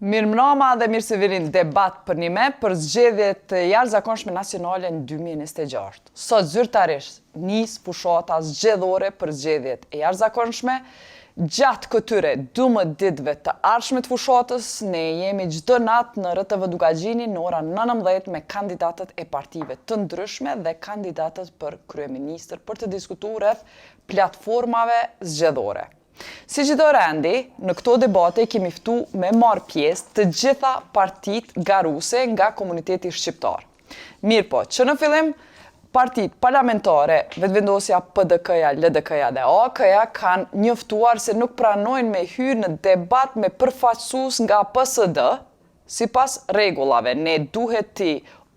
Mirëmrama dhe mirë se vini në debat përnime për zgjedhjet e jashtëzakonshme nacionale në 2026. Sot zyrtarisht nis fushata zgjedhore për zgjedhjet e jashtëzakonshme. Gjatë këtyre 12 ditëve të ardhshme të fushatës, ne jemi çdo natë në RTV Dukagjini në ora 19 me kandidatët e partive të ndryshme dhe kandidatët për kryeministër për të diskutuar rreth platformave zgjedhore. Si çdo rendi, në këto debate kemi ftu me marrë pjesë të gjitha partitë garuese nga komuniteti shqiptar. Mirëpo, që në fillim, partitë parlamentare, Vetëvendosja, PDK-ja, LDK-ja dhe AAK-ja kanë njoftuar se nuk pranojnë me hy në debat me përfaqësues nga PSD, sipas rregullave, ne duhet t'i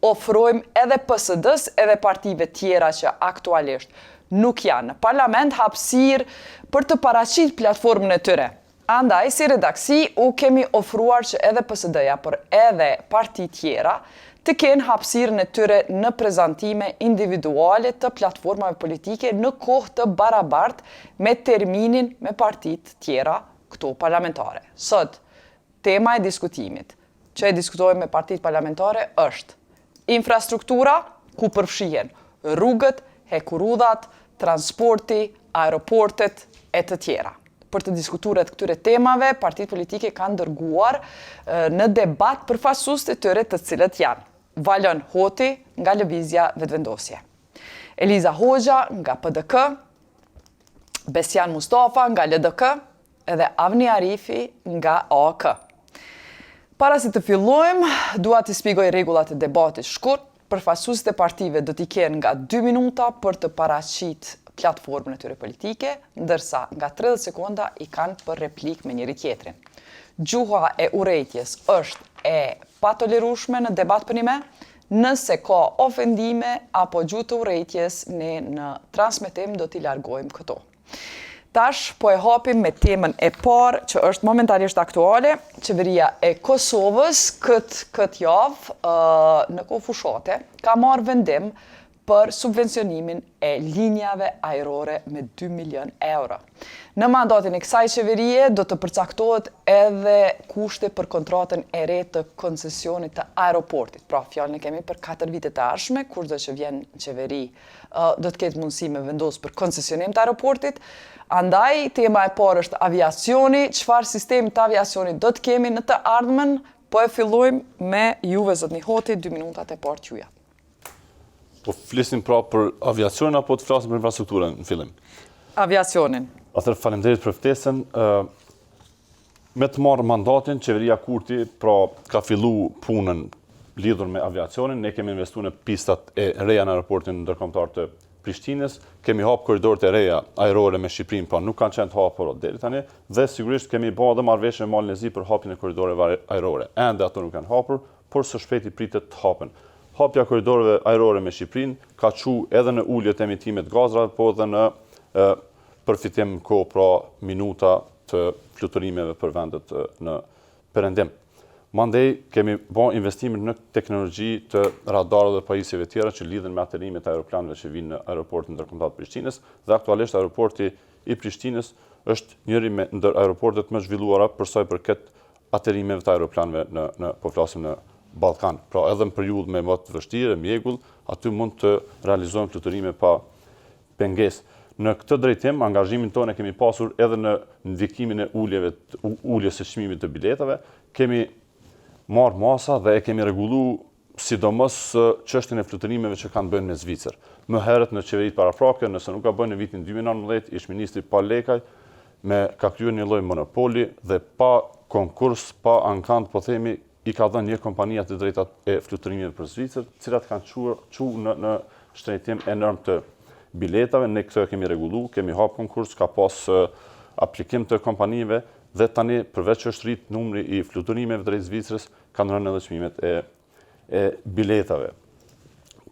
ofrojmë edhe PSD-së edhe partive tjera që aktualisht nuk janë në parlament hapësirë për të paraqit platformën e tyre. Andaj, si redaksi, u kemi ofruar që edhe PSD-ja, por edhe parti tjera, të kenë hapësirën e tyre në prezantime individuale të platformave politike në kohë të barabartë me terminin me partitë tjera këto parlamentare. Sot, tema e diskutimit, që e diskutojmë me partitë parlamentare është infrastruktura, ku përfshihen rrugët, hekurudhat, transporti, aeroportet e të tjera. Për të diskutuar rreth këtyre temave, partitë politike kanë dërguar në debat përfaqësuesit e tyre të cilët janë Valon Hoti nga Lëvizja Vetëvendosje, Eliza Hoxha nga PDK, Besian Mustafa nga LDK edhe Avni Arifi nga AAK. Para se të fillojmë, dua t'i shpjegoj rregullat e debatit shkurt. Përfaqësuesit e partive do t'i kenë nga 2 minuta për të paraqit platformën e tyre politike, ndërsa nga 30 sekonda i kanë për replikë me njëri tjetrin. Gjuha e urrejtjes është e patolerueshme në debat përnime, nëse ka ofendime apo gjuhë të urrejtjes, ne në transmetim do t'i largojmë këto. Tash po e hapim me temën e parë që është momentalisht aktuale, qeveria e Kosovës këtë këtë javë në kohë fushate ka marrë vendim për subvencionimin e linjave ajrore me 2 milion euro. Në mandatin e kësaj qeverie do të përcaktohet edhe kushte për kontratën e re të koncesionit të aeroportit. Pra, fjalën e kemi për 4 vitet e ardhshme, kushdo që vjen në qeveri do të ketë mundësi me vendos për koncesionim të aeroportit. Andaj, tema e parë është aviacioni, çfarë sistemi të aviacionit do të kemi në të ardhmen, po e fillojmë me juve, zotni Hoti, dy minutat e parë t'juja. Po flisim pra për aviacionin apo të flasim për infrastrukturën në fillim? Aviacionin. Atëherë faleminderit për ftesën. Me të marrë mandatin, qeveria Kurti pra ka fillu punën lidhur me aviacionin. Ne kemi investu në pistat e reja në aeroportin ndërkombëtar të Prishtinës, kemi hapë korridoret e reja ajrore me Shqipërinë, pra nuk kanë qenë të hapura deri tani dhe sigurisht kemi bërë edhe marrëveshje me Malin e Zi për hapjen e korridoreve ajrore. Ende ato nuk janë hapur, por së shpejti pritet të hapen. Hapja e korridoreve ajrore me Shqipërinë ka çu edhe në ulje të emitimit të gazrave, po edhe në përfitim kohë, pra minuta të fluturimeve për vendet në perëndim. Mandej kemi bo investime në teknologji të radarëve dhe pajisjeve tjera që lidhen me aterimet e aeroplanëve që vijnë në aeroportin ndërkombëtar të Prishtinës dhe aktualisht aeroporti i Prishtinës është njëri me ndër aeroportet më zhvilluara për sa i përket aterimeve të aeroplanëve në në po flasim në Ballkan. Pra edhe në periudhë me mot të vështirë, mjegull, aty mund të realizohen fluturime pa pengesë. Në këtë drejtim, angazhimin tonë e kemi pasur edhe në ndikimin e uljeve, uljes së çmimit të biletave, kemi marrë masa dhe e kemi rregullu sidomos çështjen e fluturimeve që kanë të bëjnë me Zvicër. Më herët në qeveritë paraprake, nëse nuk gaboj në vitin 2019, ish ministri Pal Lekaj me ka kryer një lloj monopoli dhe pa konkurs, pa ankand, po themi, i ka dhënë një kompanie të drejtat e fluturimeve për Zvicër, të cilat kanë çuar çu në në shtrenjtim enorm të biletave. Ne këtë e kemi rregullu, kemi hap konkurs, ka pas aplikim të kompanive dhe tani përveç që është rrit numri i fluturimeve drejt Zvicrës, kanë rënë edhe çmimet e e biletave.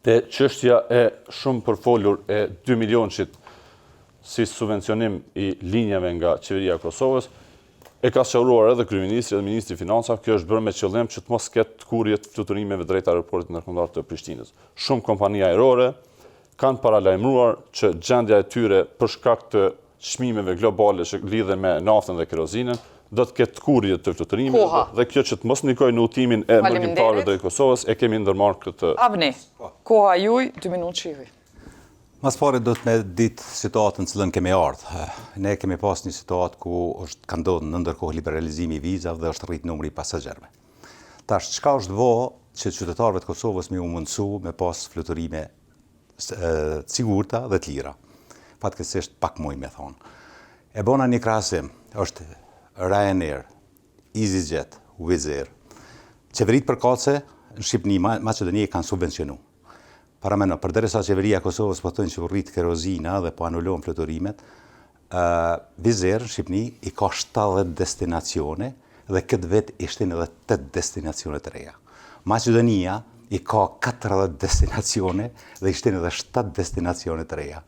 Te çështja e shumë përfolur e 2 milionshit si subvencionim i linjave nga qeveria e Kosovës, e ka sqaruar edhe kryeministri edhe ministri i Financave, kjo është bërë me qëllim që të mos ketë tkurrje të fluturimeve drejt aeroportit ndërkombëtar të Prishtinës. Shumë kompani ajrore kanë paralajmëruar që gjendja e tyre për shkak të çmimeve globale që lidhen me naftën dhe kerozinën, Do të ketë tkurrje të fluturimeve dhe kjo që të mos ndikojë në udhëtimin e mërgimtarëve drejt Kosovës, e kemi ndërmarrë këtë. Avni, koha juj, dy minutë juj. Ma s'pari duhet me ditë situatën në cilën kemi ardhë. Ne kemi pas një situatë ku është ka ndodhë në ndërkohë liberalizimi i vizave dhe është rritë numri i pasagjerëve. Tash, çka është bo që qytetarëve të Kosovës me u mundësu me pas fluturime të sigurta dhe të lira. Fatkeqësisht pak muj me thonë. E bona një krahasim, është Ryanair, EasyJet, Wizz Air. Qeveritë përkatëse në Shqipëni, Maqedoni e kanë subvencionu. Paramendo, përderisa qeveria e Kosovës po thonë që u rrit kerozina dhe po anulohen fluturimet, Wizz Air në Shqipëni i ka 70 destinacione dhe këtë vit i shtin edhe 8 destinacione të reja. Maqedonia i ka 40 destinacione dhe i shtin edhe 7 destinacione të reja.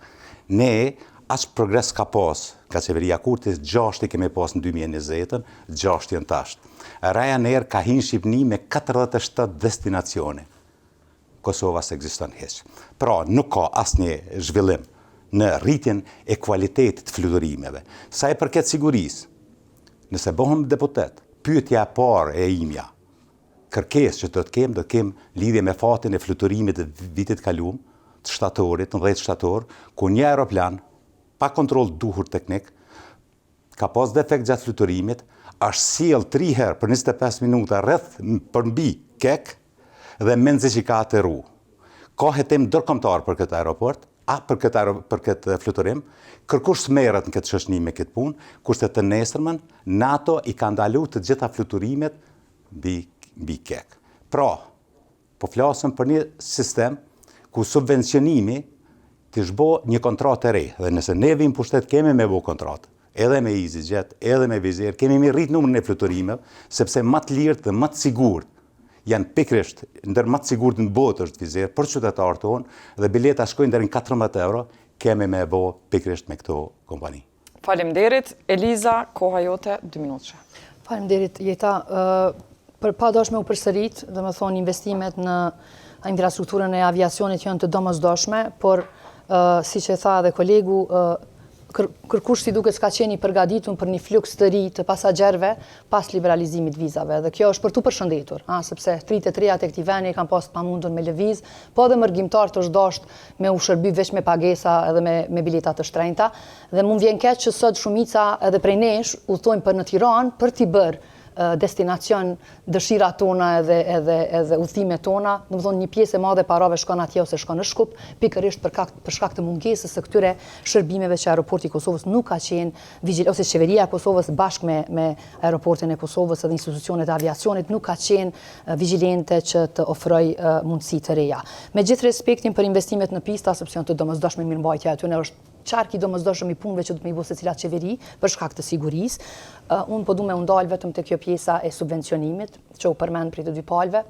Ne, aq progres ka pas nga qeveria Kurti, 6 i kemi pas në 2020-ën, 6 janë tash. Ryanair ka hi në Shqipëni me 47 destinacione. Kosova s'ekziston hiç. Pra, nuk ka asnjë zhvillim në rritjen e kualitetit të fluturimeve. Sa i përket sigurisë, nëse bëhem deputet, pyetja e parë e imja, kërkesë që do të kem, do të kem lidhje me fatin e fluturimit të vitit kalum, të shtatorit, në 10 shtator, ku një aeroplan, pa kontroll duhur teknik, Ka pas defekt gjatë fluturimit, është sjell 3 herë për 25 minuta rreth përmbi KEK dhe mezi që ka aterru. Ka hetim ndërkombëtar për këtë aeroport, a për këtë për këtë fluturim, kërkush s'merret në këtë shoqni me këtë punë, kurse të nesërmen NATO i ka ndalu të gjitha fluturimet mbi mbi KEK. Pra, Po flasim për një sistem ku subvencionimi t'ish bo një kontratë e re dhe nëse ne vim n'pushtet kemi me bo kontratë edhe me EasyJet, edhe me Wizz Air, kemi me rrit numrin e fluturimeve, sepse ma të lirët dhe ma të sigurt janë pikërisht ndër ma të sigurt në botë është Wizz Air për qytetarët tonë dhe bileta shkojnë deri në 14 euro, kemi me bo pikërisht me këto kompani. Faleminderit, Eliza, koha jote, 2 minutëshe. Faleminderit, Jeta. Për pa dashtë me u përsërit, domethonë investimet në infrastrukturën e aviacionit janë të domosdoshme, por siç e tha edhe kolegu, kërkush si duket s'ka qenë i përgatitun për një fluks të ri të pasagjerëve pas liberalizimit vizave. Dhe kjo është për t'u përshëndetur, a, sepse të rinjtë e të rejat e këtij veni kanë pas të pamundur me lëviz, po edhe mërgimtarët është dasht me u shërby veç me pagesa edhe me, me bileta të shtrenjta. Dhe mu më vjen keq që sot shumica edhe prej nesh udhëtojnë për në Tiranë për t'i bërë destinacion dëshirat tona edhe edhe edhe udhëtimet tona, domethonë një pjesë e madhe e parave shkon atje ose shkon në Shkup, pikërisht për kak, për shkak të mungesës së këtyre shërbimeve që aeroporti i Kosovës nuk ka qenë vigjil ose qeveria e Kosovës bashkë me me aeroportin e Kosovës edhe institucionet e aviacionit nuk ka qenë vigjilente që të ofrojë mundësi të reja. Me gjithë respektin për investimet në pista, sepse janë të domosdoshme mirëmbajtja e tyre është qark i domosdoshëm i punëve që do të me i bo secila qeveri për shkak të sigurisë. Unë po du me u ndalë vetëm te kjo pjesa e subvencionimit që u përmend prej të dy palëve.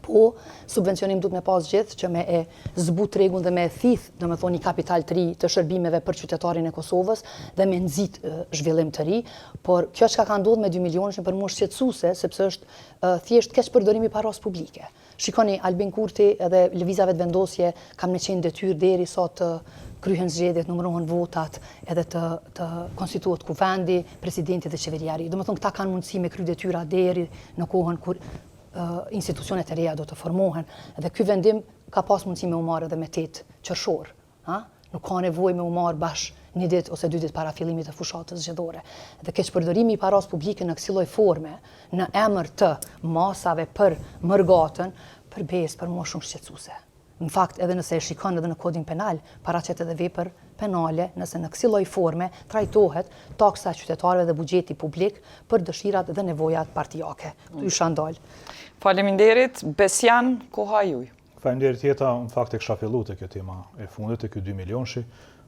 Po, subvencionim duhet me pas gjithë që me e zbut tregun dhe me e thith, domethonë një kapital të ri të shërbimeve për qytetarin e Kosovës dhe me nxit zhvillim të ri, por kjo çka ka ndodhur me 2 milionëshin për mua është shqetësuese sepse është thjesht keqpërdorim i parasë publike. Shikoni, Albin Kurti edhe Lëvizja Vetëvendosje kanë me qenë n'detyrë deri sa të kryhen zgjedhjet, numërohen votat edhe të, të konstituohet kuvendi, presidenti dhe qeveria e re. Domethonë, këta kanë mundësi me kry detyra deri në kohën kur institucionet e reja do të formohen. Dhe ky vendim ka pas mundësi me u marrë edhe me 8 qershor. Ha? Nuk ka nevojë me u marrë bash një ditë ose dy ditë para fillimit të fushatës zgjedhore. Dhe keqpërdorimi i parasë publike në kësi lloj forme, në emër të masave për mërgatën, për besë, për mua shumë shqetësuese. Në fakt, edhe nëse e shikon edhe në kodin penal, paraqet edhe vepër penale nëse në kësi lloj forme trajtohet taksa e qytetarëve dhe buxheti publik për dëshirat dhe nevojat partiake. Këtu isha ndalë. Faleminderit, Besian, koha juj. Faleminderit Jeta, në fakt e kisha fillu te kjo tema e fundit, te ky 2 milionshi.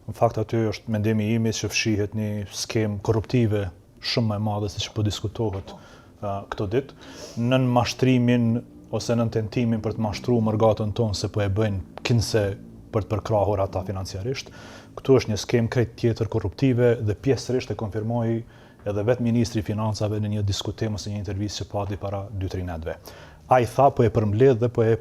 Në fakt aty është mendimi im që fshihet një skemë korruptive shumë më e madhe se që po diskutohet uh, këto ditë, nën mashtrimin ose nën tentimin për të mashtruar mërgatën tonë se po e bëjnë kinse për të përkrahur ata financiarisht. Këtu është një skemë krejt tjetër korruptive dhe pjesërisht e konfirmoi edhe vetë ministri i Financave në një diskutim ose një intervistë që pati para 2-3 netëve. Ai tha, po e përmbledh dhe po e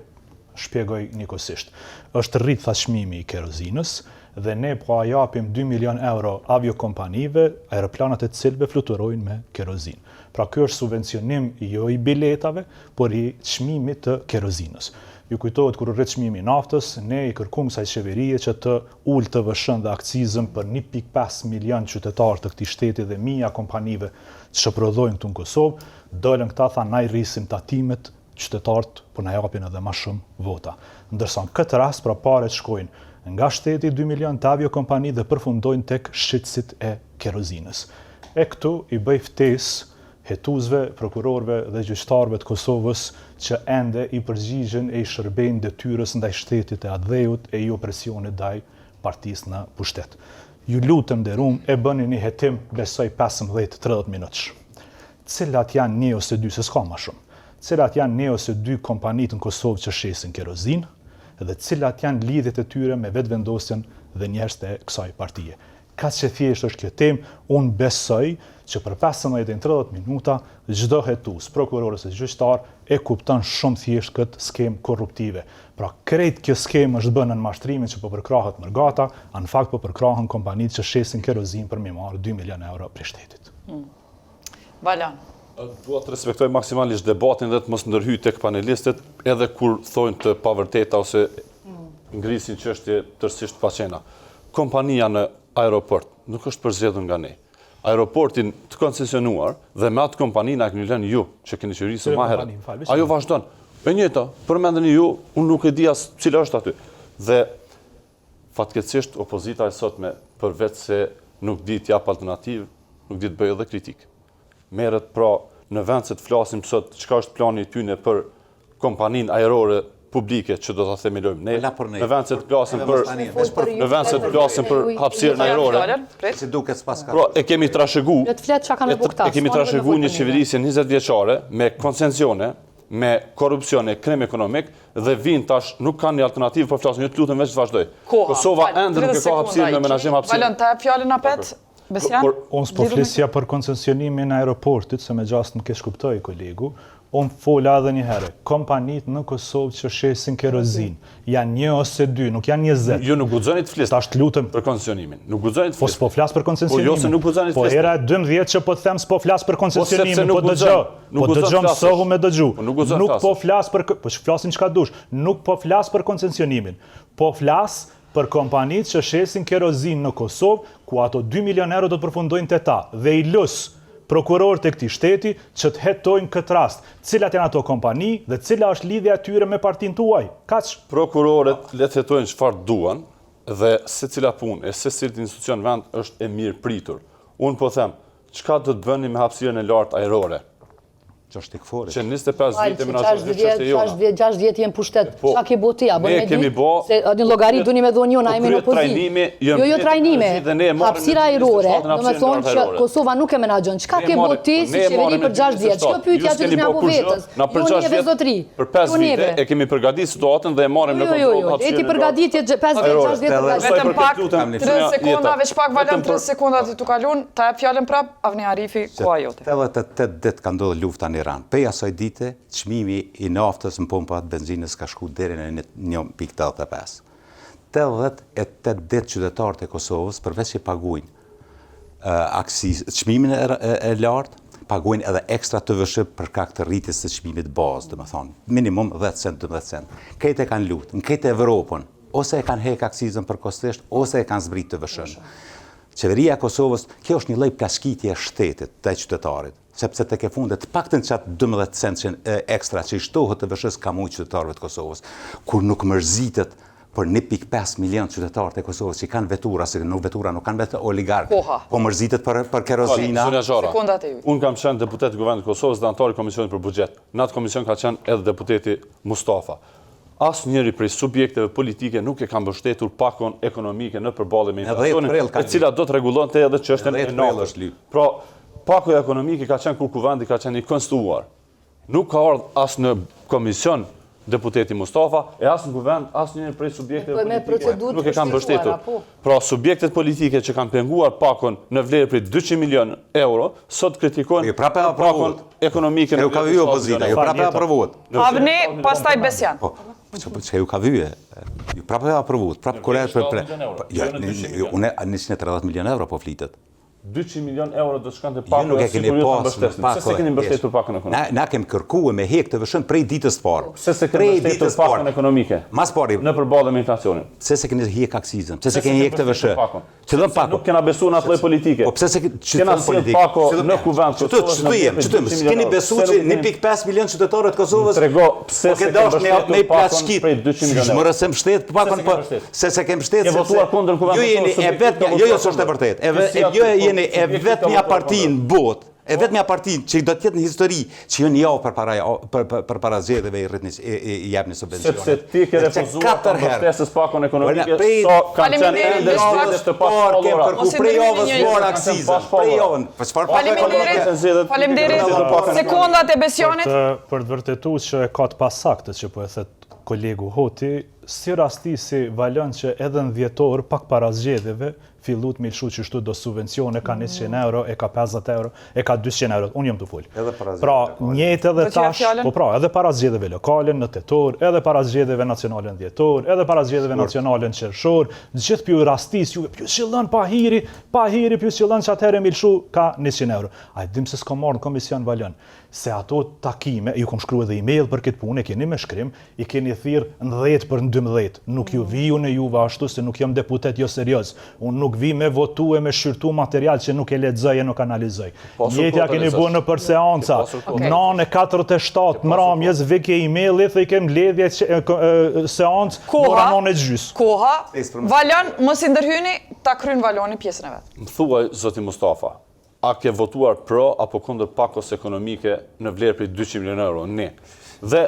Shpjegoj njëkohësisht. Është rrit tha çmimi i kerozinës dhe ne po a japim 2 milion euro aviokompanive, aeroplanat e të cilëve fluturojnë me kerozinë. Pra ky është subvencionim jo i biletave, por i çmimit të kerozinës. Ju kujtohet kur u rrit çmimi i naftës, ne i kërkuam kësaj qeverie që të ulë TVSH-në dhe akcizën për 1.5 milion qytetarë të këtij shteti dhe mija kompanive që prodhojnë këtu në Kosovë, dolën këta thanë na i rrisim tatimet, qytetarët po na japin edhe ma shumë vota. Ndërsa në këtë rast pra paret shkojnë nga shteti 2 milion te aviokompanitë dhe përfundojnë tek shitësit e kerozinës. E këtu i bëj ftesë hetuesve, prokurorëve dhe gjyqtarëve të Kosovës që ende i përgjigjen e i shërbejnë detyrës ndaj shtetit e atdheut e jo presionit ndaj partisë në pushtet. Ju lutem nderum e bëni një hetim besoj 15-30 minutësh. Cilat janë një ose dy, se s'ka ma shumë, cilat janë një ose dy kompanitë në Kosovë që shesin kerozinë dhe cilat janë lidhjet e tyre me Vetëvendosjen dhe njerëzit e kësaj partie. Kaq e thjeshtë është kjo temë, unë besoj që për 15 deri në 30 minuta çdo hetues, prokuror ose gjyqtar e kupton shumë thjesht këtë skemë korruptive. Pra krejt kjo skemë është bërë nën mashtrimin që po përkrahet mërgata, a në fakt po përkrahen kompanitë që shesin kerozinë për me marrë 2 milion euro prej shtetit. Hmm. Valon. Dua të respektoj maksimalisht debatin dhe të mos ndërhyj tek panelistët edhe kur thonë të pavërteta ose ngrisin çështje tërësisht të paqena. Kompania në aeroport nuk është përzgjedhur nga ne. Aeroportin të koncesionuar dhe me atë kompani na keni lënë ju që keni qeverisur ma herët. Ajo vazhdon. E njëjta, përmendeni ju, unë nuk e di as cila është aty. Dhe Fatkeqësisht opozita e sotme përveç se nuk di të japë alternativë, nuk di të bëjë edhe kritikë. Merret pra në vend se të flasim sot çka është plani i tyne për kompaninë ajrore publike që do ta themelojmë ne, në vend se të flasim për në vend se të flasim për hapësirën ajrore, si duket s'paska. Pra e kemi trashëgu. E kemi trashëgu një qeverisje 20 vjeçare me koncesione, me korrupsion e krim ekonomik dhe vijnë tash nuk kanë një alternativë po flasin, ju të lutem veç të vazhdoj. Kosova ende nuk e ka hapësirën me menaxhim hapësirën. Valon, ta jap fjalën apet? Besian? Unë s'po flisja për koncesionimin e aeroportit, se me gjasë më keqkuptoi kolegu. Unë fola edhe një herë, kompanitë në Kosovë që shesin kerozinë, janë një ose dy, nuk janë 20. Ju nuk guxoni të flisni. Tash të lutem për koncesionimin. Nuk guxoni të po flisni. Po s'po flas për koncesionimin. Po jo se nuk guxoni të po flisni. Po hera e 12 që po të them s'po flas për po koncesionimin, po dëgjo. Po dëgjo mësohu me dëgju. Po nuk po flas për po flasim çka dush. Nuk po flas për koncesionimin. Po flas për kompanitë që shesin kerozinë në Kosovë, ku ato 2 milion euro do të përfundojnë te ta. Dhe i lus prokurorët e këtij shteti që të hetojnë këtë rast. Cilat janë ato kompani dhe cila është lidhja e tyre me partinë tuaj? Kaq. Prokurorët le të hetojnë çfarë duan dhe secila punë e secilit institucion në vend është e mirëpritur. Unë po them, çka do të bëni me hapësirën e lartë ajrore? Që është KFOR-i. Që 25 vite më në është çështje jona. 60 vjet jemi n'pushtet. Po, Çka ke bo ti? A bën me di? Se një llogari duni me dhonë ju, na jemi në opozitë. Jo, jo trajnime. Hapësira ajrore, do me thonë që Kosova nuk e menaxhon. Çka ke bo ti si qeveri për 6 vjet? Kjo pyetja që duhet me bo vetes. Na për 6 vjet, zotri. Për 5 vite e kemi përgatitur situatën dhe e marrim në jo, jo, kontroll jo, hapësirën. E ti përgatitje 5 vjet, 6 vjet përgatitje. Vetëm pak 30 sekonda, veç pak Valon 30 sekonda ti tu kalun, ta jap fjalën prap Avni Arifi, koha jote. 88 ditë ka ndodhur lufta në Iran. Prej asaj dite, çmimi i naftës në pompa të benzinës ka shku deri në 1.85. 88 ditë qytetarët e Kosovës, përveç që paguajnë akciz, çmimin e, e, e lartë, paguajnë edhe ekstra TVSH për shkak të rritjes së çmimit bazë, domethënë, minimum 10 cent, 12 cent. Krejt e kanë lutë, në krejt Evropën, ose e kanë hek akcizën përkohësisht, ose e kanë zbrit TVSH-në. Qeveria e Kosovës, kjo është një lloj plaçkitje e shtetit ndaj qytetarit, sepse tek e fundit të paktën qat 12 centshin ekstra që i shtohet TVSH-së ka mujt qytetarëve të Kosovës, kur nuk mërzitet për 1.5 milion qytetarët e Kosovës që kanë vetura, se nuk vetura nuk kanë vetë oligarkë, po mërzitet për për kerozina. Sekondat e juaj. Unë kam qenë deputet i Kuvendit të Kosovës dhe anëtar i Komisionit për Buxhet. Në atë komision ka qenë edhe deputeti Mustafa. Asnjëri prej subjekteve politike nuk e ka mbështetur pakon ekonomike në përballje me inflacionin, e cila do të rregullonte edhe çështjen e naftës. Pra, pakoja ekonomike ka qenë kur Kuvendi ka qenë i konstituuar. Nuk ka ardhur as në komision deputeti Mustafa, e as në Kuvend asnjëri prej subjekteve po, politike nuk e ka mbështetur. Po. Pra, subjektet politike që kanë penguar pakon në vlerë prej 200 milion euro, sot kritikojnë pakon ekonomike në vlerë prej 7 milion euro. Jo prapë e aprovohet. Avni, pastaj Besian. Po. Po çka po çka ju ka vyje? Ju prapë e aprovuat, prapë kur e për pre. Jo, jo, unë 130 milion euro po flitet. 200 milion euro do të shkonte pako nuk e keni pas mbështesni. Pse s'e keni mbështetur pakon ekonomike? Na na kemi kërkuar me hek TVSH-n prej ditës së parë. Pse s'e keni mbështetur pakon ekonomike? Mas pari. Në përballje me inflacionin. Pse s'e keni hek akcizën? Pse s'e keni hek TVSH? Cilën pako? Nuk kena besu në atë lloj politike. Po pse s'e kena sjell pako në kuvend të Kosovës? Ç'të jem, ç'të jem, keni besu që 1.5 milion qytetarët të Kosovës? Trego, pse s'e keni mbështetur pakon prej 200 milion euro? Mërë se mbështet pakon, po se s'e kemi mbështet se votuar kundër kuvendit. Ju jeni e vetmja, jo jo s'është e vërtetë. Jo jeni e vetmja parti në botë E vetmja parti që do të jetë në histori që ju një javë përpara për, për, përpara zgjedhjeve i rritni i, i, i jepni subvencione. Sepse ti ke refuzuar të mbështesësh pakon ekonomike, sa kanë qenë ende zgjedhjet të pashpallura. Kërku prej javës parë akcizën, prej javën. Po çfarë pako ekonomike? Faleminderit. Sekondat e Besianit. Për të, për të vërtetuar që e ka të pasaktë që po e thotë kolegu Hoti, si rastisi Valon që edhe në dhjetor pak para zgjedhjeve fillut me lëshu qështu do subvencione ka 100 euro, e ka 50 euro, e ka 200 euro, unë jam tu fol. Edhe para Pra, njëjtë edhe tash, po pra, edhe para zgjedhjeve lokale në tetor, edhe para zgjedhjeve nacionale në dhjetor, edhe para zgjedhjeve nacionale në qershor, gjithë p'ju rastis juve, p'ju qëllon pa hiri, pa hiri p'ju qëllon që atëherë me lëshu ka 100 euro. A e dim se s'ka marrë në komision Valon, se ato takime, ju kom shkru edhe email për këtë punë, e keni me shkrim, I keni thirr në 10 për në 12. Nuk ju vi unë juve ashtu se nuk jam deputet jo serioz. Unë nuk vi me votu e me shqyrtu material që nuk e lexoj e nuk analizoj. Njëjtë ja keni bo nëpër seanca. Nanë e 47 mramjes vike emaili dhe i kem mbledhje seancë ora 9 e gjysë. Koha, Valon, mos i ndërhyni, ta kryn Valoni pjesën e vet. Më thuaj, zoti Mustafa, A ke votuar pro apo kundër pakos ekonomike në vlerë prej 200 milionë euro? Një. Dhe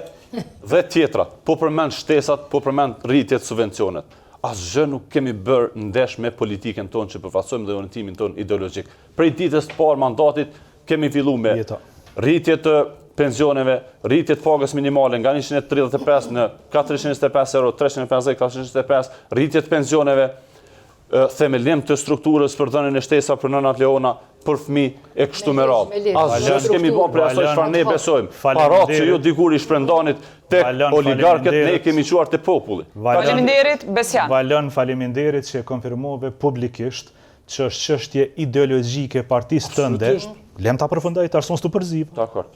dhe tjetra, po përmend shtesat, po përmend rritjet, subvencionet. Asgjë nuk kemi bërë ndesh me politikën tonë që përfaqësojmë dhe orientimin tonë ideologjik. Prej ditës të parë mandatit kemi fillu me rritje të pensioneve, rritje të pagës minimale nga 135 në 425 euro, 350, 425, rritje të pensioneve, themelim të strukturës për dhënien e shtesa për nënat lehona, për fëmijë e kështu me radhë. Asgjë s'kemi bërë prej asaj çfarë ne besojmë. Paratë që ju dikur i shpërndanit tek oligarkët ne i kemi çuar te populli. Faleminderit Besian. Valon, faleminderit që e konfirmove publikisht që është çështje ideologjike e partisë tënde. Lem ta përfundoj tash s'u përziv. Dakord.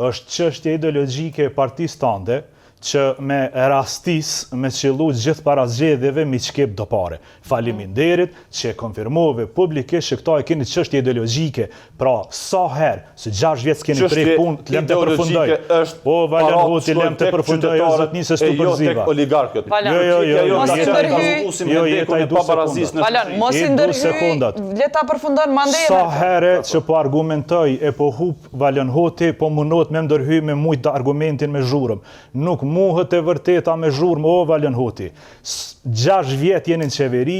Është çështje ideologjike e partisë tande që me rastis me qillu gjithë para zgjedhjeve mi qkep do pare. Faleminderit që e konfirmove publikisht që këta e keni çështje ideologjike. Pra, sa herë, se 6 vjet s'keni prek punë, të lem të përfundoj. Po Valon Hoti lem të përfundoj o zotni se s'tu jo përziva. Oligarkët. Jo, jo, jo, jo, mos i ndërhyj. Jo, jeta i du sekondat. Valon, mos i ndërhyj. Le ta përfundon mandej. Sa herë që po argumentoj e po hup Valon Hoti po munohet me ndërhy me mujt argumentin me zhurmë. Nuk muhet e vërteta me zhurmë o Valon Hoti. 6 vjet jeni në qeveri,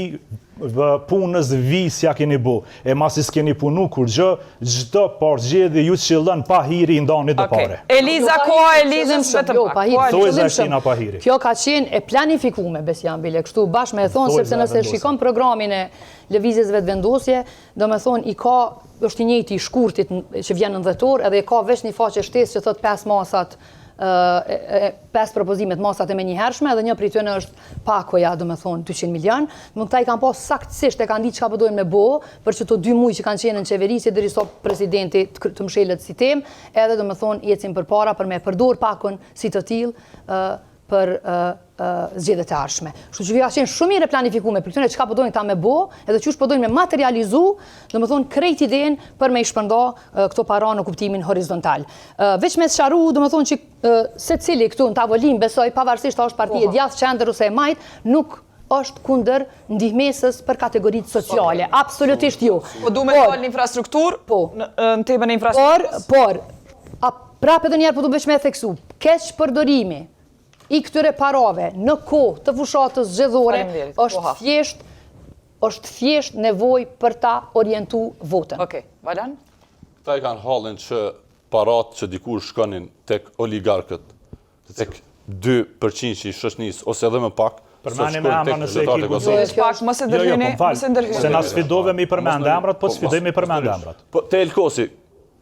punës vi s'ja keni bo. E masi s'keni punu kurgjë, çdo parzgjedhje ju qëllon pa hiri i ndani do pare. Eliza koha Elizës vetëm jo, pak. Jo, Thojza e shtina pa hiri. Kjo ka qenë e planifikume, Besian bile, kështu bash me e thonë, sepse nëse shikon programin e Lëvizjes Vetëvendosje, Do me thonë, i ka, është i njëjti i shkurtit që vjen në dhjetor, edhe i ka veç një faqe shtesë që thot pesë masat, pesë propozimet, masat e menjëhershme, edhe një prej tyre është pakoja, do me thonë, 200 milion. Do këta i kanë pas saktësisht e kanë ditë çka po dojnë me bo, për qëto dy muaj që kanë qenë në qeverisje, derisa presidenti të mshelet si temë, edhe do me thonë, ecin përpara për me përdor pakon si të tillë, për zgjedhjet e ardhshme. Kështu që kjo ka qenë shumë mirë e planifikuar për këtyre çka po dojnë këta me bo, edhe qysh po dojnë me materializu, domethënë krejt idenë për me i shpërnda këto para në kuptimin horizontal. Veç me sqaru, domethënë që secili këtu në tavolinë besoj pavarësisht a është parti e djathtë, qendër ose e majtë, nuk është kundër ndihmesës për kategoritë sociale. Absolutisht jo. Po du me falë në infrastrukturë, po. në temën e infrastrukturës. Por, por, a prapë edhe njëherë po du veç me e theksu, keqpërdorimi i këtyre parave në kohë të fushatës zgjedhore është thjesht është thjesht nevojë për ta orientu votën. Okej, Valon? Këta e kanë hallin që paratë që dikur shkonin tek oligarkët, tek 2% i shoqënisë ose edhe më pak, Përmeni me emra nëse e ki guxim. Jo, pak, mos e ndërhyni, jo, jo, po mos e ndërhyni. Se na sfidove me i përmend emrat, po sfidoj me i përmend emrat. Po te Elkosi,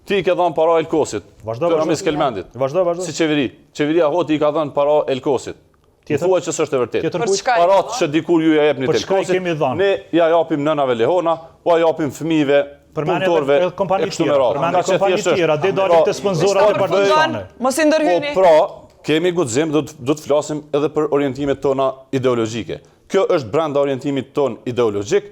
ti i ke dhënë para Elkosit. Vazhdo, vazhdo. Ramiz Kelmendit. Vazhdo, vazhdo. Si qeveri, qeveria Hoti i ka dhënë para Elkosit. Më thuaj që s'është e vërtetë. Tjetër Për kujt? çka i Parat dhënë? që dikur ju ja jepni Për çka i Telkosit, kemi dhënë? Ne ja japim nënave lehona, ua japim fëmijëve, Përmend edhe punëtorëve, edhe kompani e kështu me tjera, radhë. përmend Nga që kompani thjesht është. tjera, dhe dalim Pra, te sponsorat po e partisë bëj- tane. Mos i ndërhyni. Po pra, kemi guxim, do të do të flasim edhe për orientimet tona ideologjike. Kjo është brenda orientimit ton ideologjik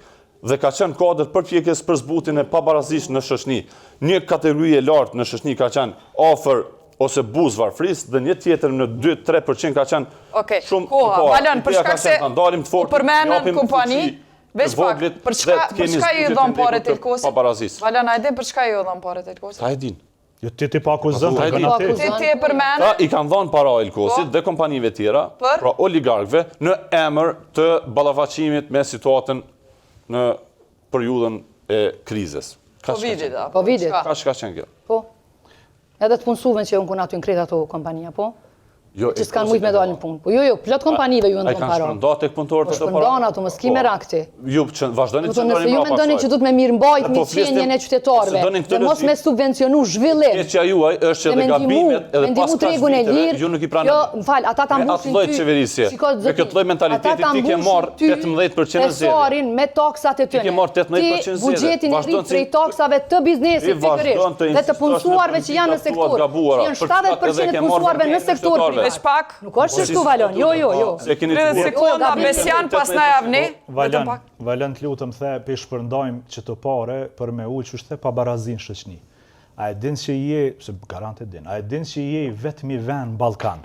dhe ka qenë kuadër përpjekjes për zbutjen e pabarazisë në shoqëni. Një kategori e lartë në shoqëni ka qenë afër ose buzë varfërisë dhe një tjetër në 2-3% ka qenë Okej, shumë koha, përpara. Valon, për Ideja shkak ka se qenë ta ndalim të u fortë, përmendën japim kompani, fuqi veç të pak, voglit për çka dhe të për kemi çka ju zbutje dhon të pare ndekut të Telkosit? pabarazisë. Valon, a e din për çka ju dhon pare Telkosit? Ta e din. Jo, ti ti pa akuzon, Ta e të din. gëna ti. Ti ti e përmendën? Ta i kanë dhënë para Elkosit Po. dhe kompanive tjera, Për? pra oligarkëve, në emër të ballafaqimit me situatën në periudhën e krizës. Kaq ka Covidit, qenë. apo? Covidit. çka? Kaq ka qenë kjo. Po. Edhe të punësuve që janë kun aty në krejt ato kompania, po? Jo, Që s'kan mujt me dalë në punë. Po jo, jo, plot kompanive ju Ai ndon kanë para. shpërnda tek punëtorët Po ato para. shpërndan ato, mos ki Po. merak ti. Ju që vazhdoni Do të të nëse qëndroni ju mbrapa mendoni kësaj. që duhet me mirëmbajt Po flisnim- mirëqenien e qytetarëve se doni këtë dhe mos logjik- me subvencionu zhvillim. Keqja juaj është që Dhe edhe me ndihmu, gabimet edhe me ndihmu pas kaq tregun e viteve lirë, ju nuk i pranoni. Jo, më fal, ata ta Me atë mbushin lloj ty. qeverisje, Shiko, me zotni, këtë lloj mentaliteti ata ta ti ke mbushin marrë ty 18% në zgjedhje. Thesarin me taksat e tyre. Ti ke marrë 18% Ti zgjedhje. buxhetin e Vazhdon rrit si- prej taksave të biznesit Ti vazhdon pikërisht të dhe të insistosh në punësuarve që janë në politikat tua sektor. të gabuara, Që janë për cilat edhe 70% e ke marrë punësuarve në vëmendjen e sektor qytetarëve. privat. Veç pak. Nuk është kështu Valon, jo, jo, jo. Se keni 30 të sekonda, gabim. Besian, pastaj Avni. Vetëm Valon, pak. Valon të lutem the, pe shpërndajmë që të pare për me ulë që është pabarazinë në shoqëni. A e din që je, se garant e din, a e din që je i vetmi vend në Ballkan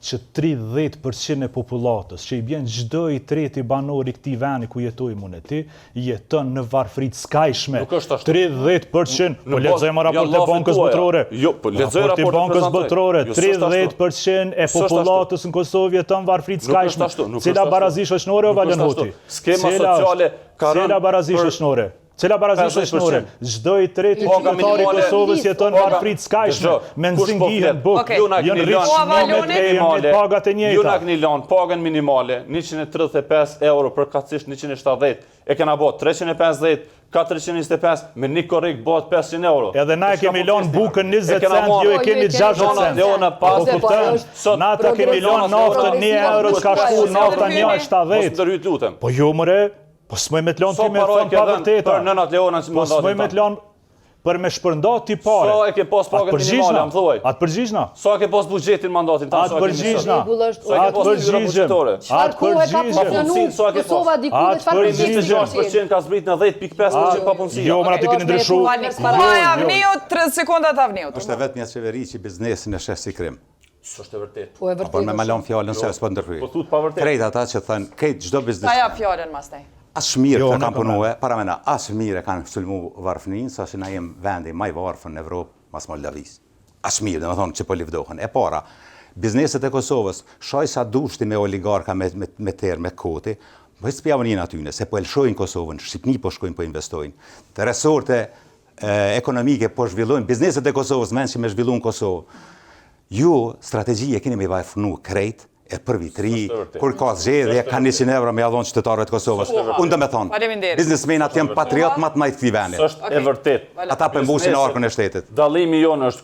që 30% e popullatës, që i bjen çdo i treti banor i këtij vendi ku jetojmë unë e ti, jeton në varfëri të skajshme. Nuk është ashtu. 30%, po Në lexojmë bazë- raportet janë e llafet Bankës tuaja. Botërore. Jo, po lexoj Raporti i raportet Bankës prezantoj. Botërore, Jo, s'është ashtu. 30% e S'është ashtu. popullatës në Kosovë jeton në varfëri të Nuk është skajshme. ashtu, nuk Cila është ashtu. barazi shoqënore o Nuk është Valon ashtu. Hoti? Skema Cila është- sociale ka rënë Cila barazi për shoqënore? Cila barazi 50%. shoqënore? Çdo i treti Paga qytetar i minimale- Kosovës jeton në Paga- varfëri të skajshme. Dëgjo, Me kush nxin po ngihen flet? buk, Okej. Ju na janë keni rrit lënë Koha çmimet Valonit. e janë rrit pagat e Ju na njëjta. keni lënë pagën minimale 135 euro përkatësisht 170. E kena bë 350, 425, me një korrik bëhet 500 euro. Edhe na e Për çka kemi po lënë flisni? bukën 20 E kena cent, marrë- ju e Po, ju e keni keni 60 cent. Leona pas- Po Po, kupton? është Na ta kemi lënë naftën 1 euro, s'ka shku nafta 1.70. Mos ndërhyt lutem. Po jo more, po s'moj me të lënë Sa ti me para thënë ke pa dhënë vërteta. për nënat Leona që Po s'moj me të lënë për me shpërnda ti pare. Sa e ke pas Atë pagën përgjigjna, minimale, am thuaj. Atë përgjigjna. Sa ke pas buxhetin mandatin tan, Atë sa e kemi sot? përgjigjna. Rregull është- Sa e ke Atë pas zyra përgjigjem. buxhetore? Çfarë Atë kohë ka përgjigjem. funksionu Papunësinë, sa ke pas? Kosova diku dhe Atë çfarë përgjigjem. procesi ka qenë? 26% ka zbrit në 10.5% papunësia. Jo, mra ti keni ndryshu. Falni, Jo, Koha e jo. Avniut, 30 sekonda të Avniut. Është e vetmja qeveri që biznesin e sheh si krim. S'është e vërtet. Po e Apo vërtetë. me ma lon fjalën se s'po ndërhyj. Po thut pa vërtet. Krejt ata që thënë, krejt çdo biznes. Ta jap fjalën mastaj. As mirë Jo, këta unë kanë kam punue, para mena, as mirë e kanë sulmu varfënin, sa që na jem vendi më i varfër në Evropë mas Moldavisë. As mirë, domethënë që po livdohen. E para, bizneset e Kosovës, shaj sa dushti me oligarka, me, me, me terë, me koti, po s'po ja vënin atyne, se po e lëshojnë Kosovën, Shqipni po shkojnë, po investojnë. Të resorte e, ekonomike po zhvillojnë, bizneset e Kosovës, mend që me zhvillu në Kosovë. Ju, strategji e keni me i varfnu krejt, e për vitri, S'është e vërtetë. kur ka zgjedhje, kanë 100 euro me ja dhonë qytetarëve të Kosovës. Unë do me thonë, Faleminderit. biznesmenat janë patriot më të mëdhenj të këtij vendi. S'është e vërtet. Ata po mbusin Bizneset- arkën e shtetit. Dallimi jonë është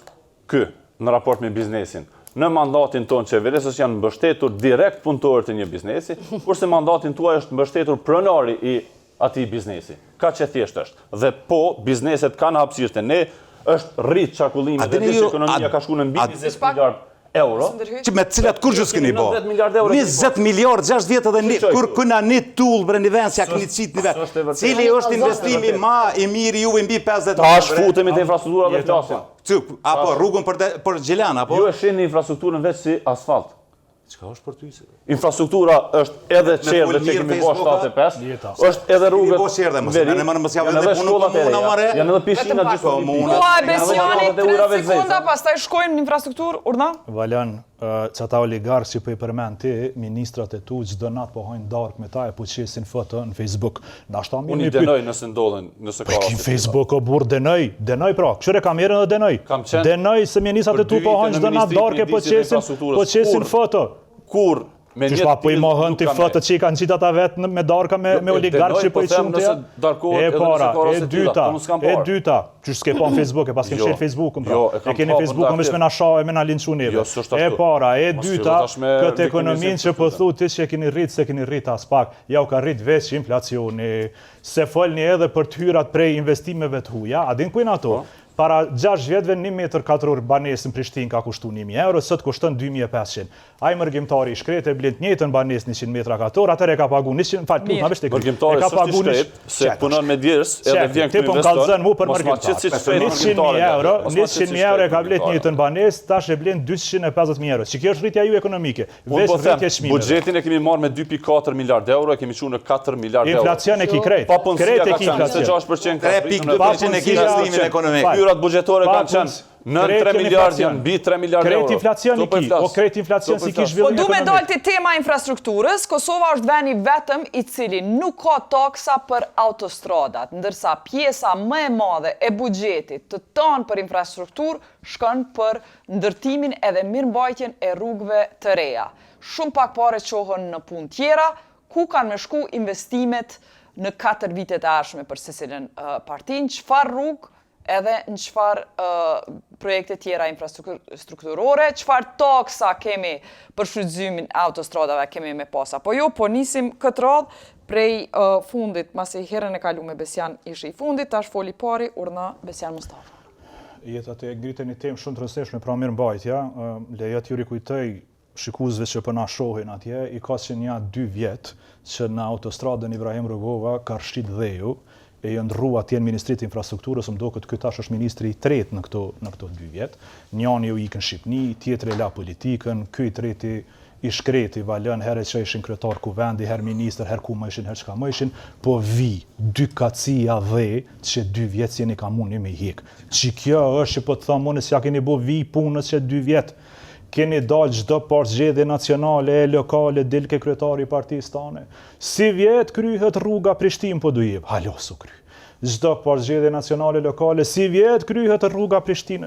ky në raport me biznesin. Në mandatin tonë qeverisës janë mbështetur direkt punëtorët e një biznesi, kurse mandatin tuaj është mbështetur pronari i atij biznesi. Kaq e thjeshtë është. Dhe po, bizneset kanë hapësirë te ne, është rrit qarkullimi A dhe dini disi ju- ekonomia a- ka shkuar në mbi a- 20 Pak- miliard euro. Ndërhyj. Që me të cilat kur gjë s'keni bo? 19 miliard euro keni 20 miliard, 6 vjet edhe një, Shqoj kur këtu. kuna një tull bre një vend, si ja keni qit një vend. s'është e vërtetë. Cili është investimi ma i mirë i juve mbi 50 Tash bre? futemi te infrastruktura dhe flasim. Ty, apo rrugën për de, për Gjilan apo? Ju e shihni infrastrukturën veç si asfalt. Çka është për ty? se? Infrastruktura është edhe fol çerdhe që mirë kemi bërë Facebooka, 75, Jeta. është edhe rrugët. Keni bo çerdhe, mos e veri, merrni më, mos ja janë vënë edhe punën shkollat e komuna, reja, more. Janë edhe pishinat Vetëm pak. gjithmonë. Komuna. Koha e Janë edhe Besianit, shkollat e ujrave 30 sekonda, zeza. pastaj shkojmë në infrastrukturë, urdhna? Valon, ë, që ata oligarkë që po i përmend ti, ministrat e tu çdo natë po hajnë darkë me ta e po qesin foto në Facebook. Nashta mirë Unë i me pyet. dënoj nëse ndodhen, nëse Po ka e kim raste. Facebook o burr dënoj, dënoj pra. Kqyre kamerën dhe dënoj. Kam qenë Dënoj se ministrat për e tu dy po vite hajnë në çdo natë Ministri darkë e po Mjedisit dhe qesin, Infrastrukturës. po qesin Kur? foto. Kur? Me Qysh pa po i mohon ti fëtë që i kanë qitë ata vetë me darka me, jo, me oligarkë që po i qënë të E para, e dyta, e dyta, qysh s'ke pa në Facebook, e paske jo, mshel Facebookun, pra. Jo, e, e keni Facebookun veç me na sha e me na linçu neve. Jo, e para, e dyta, këtë ekonomin që po thu ti që e keni rritë, s'e keni rritë aspak, ja u ka rritë veç inflacioni, se folni edhe për të hyrat prej investimeve të huja, a din ku janë ato? Po. Para 6 vjetëve 1 metër katror banesë në Prishtinë ka kushtu 1000 euro, sot kushton 2500. Ai mërgimtari i shkretë e blen të njëjtën banesë 100 metra katror, atëherë e ka pagu 100, fal, lutna veç te ky. Mërgimtari s'është i shkretë, se punon me djersë edhe vjen këtu investon. Ti po më kallzon mu për mërgimtar. 100.000 euro, 100.000 euro e ka blet të njëjtën banesë, tash e blen 250.000 euro. Që kjo është rritja juaj ekonomike, veç po rritje e çmimeve. Buxhetin e kemi marrë me 2.4 miliard euro, e kemi çuar në 4 miliard euro. Inflacion e ki krejt. Papunësia ka qenë 26% ka zbritur në 3.2% e ki zhvillimin ekonomik. Hyrat buxhetore kanë qenë Nën 3 miliard janë, mbi 3 miliard euro. Krejt inflacion i ki, o krejt inflacion s'i ki zhvillim ekonomik. Po du me dalë te tema e infrastrukturës, Kosova është veni i vetëm i cili nuk ka taksa për autostradat, ndërsa pjesa më e madhe e buxhetit të tanë për infrastrukturë shkon për ndërtimin edhe mirëmbajtjen e rrugëve të reja. Shumë pak pare çohen në punë tjera, ku kanë me shku investimet në 4 vitet e ardhshme për secilën partinë, çfarë rrugë edhe në çfarë projekte tjera infrastrukturore, çfarë taksa kemi për shfrytëzimin e autostradave kemi me pas apo jo, po nisim këtë radhë prej fundit, masi herën e kalume Besian ishe i fundit, tash foli i pari, urdhno Besian Mustafa. Jeta ti e ngrite një temë shumë të rëndësishme, pra mirëmbajtja, lejo t'ju rikujtoj shikuesve që po na shohin atje, i ka që nja dy vjet që në autostradën Ibrahim Rugova ka rrshit dheu e janë ndrru atje në Ministri të Infrastrukturës, më duket ky tash është ministri i tretë në këto në këto dy vjet. Njani u ikë në Shqipni, tjetri e la politikën, ky i treti i shkreti Valon, herë e çojshin kryetar kuvendi, herë ministër, herë ku më ishin, herë çka më ishin, po vi dy kacia dhe që dy vjet s'jeni ka muni me i hjek. Që kjo është që po të tham unë s'ja keni bo vi punës që dy vjet. Keni dalë çdo parzgjedhje nacionale e lokale dilke kryetari i partisë tane. Sivjet kryhet rruga Prishtinë Podujevë, hala s'u kry. Çdo parzgjedhje nacionale lokale sivjet kryhet rruga Prishtinë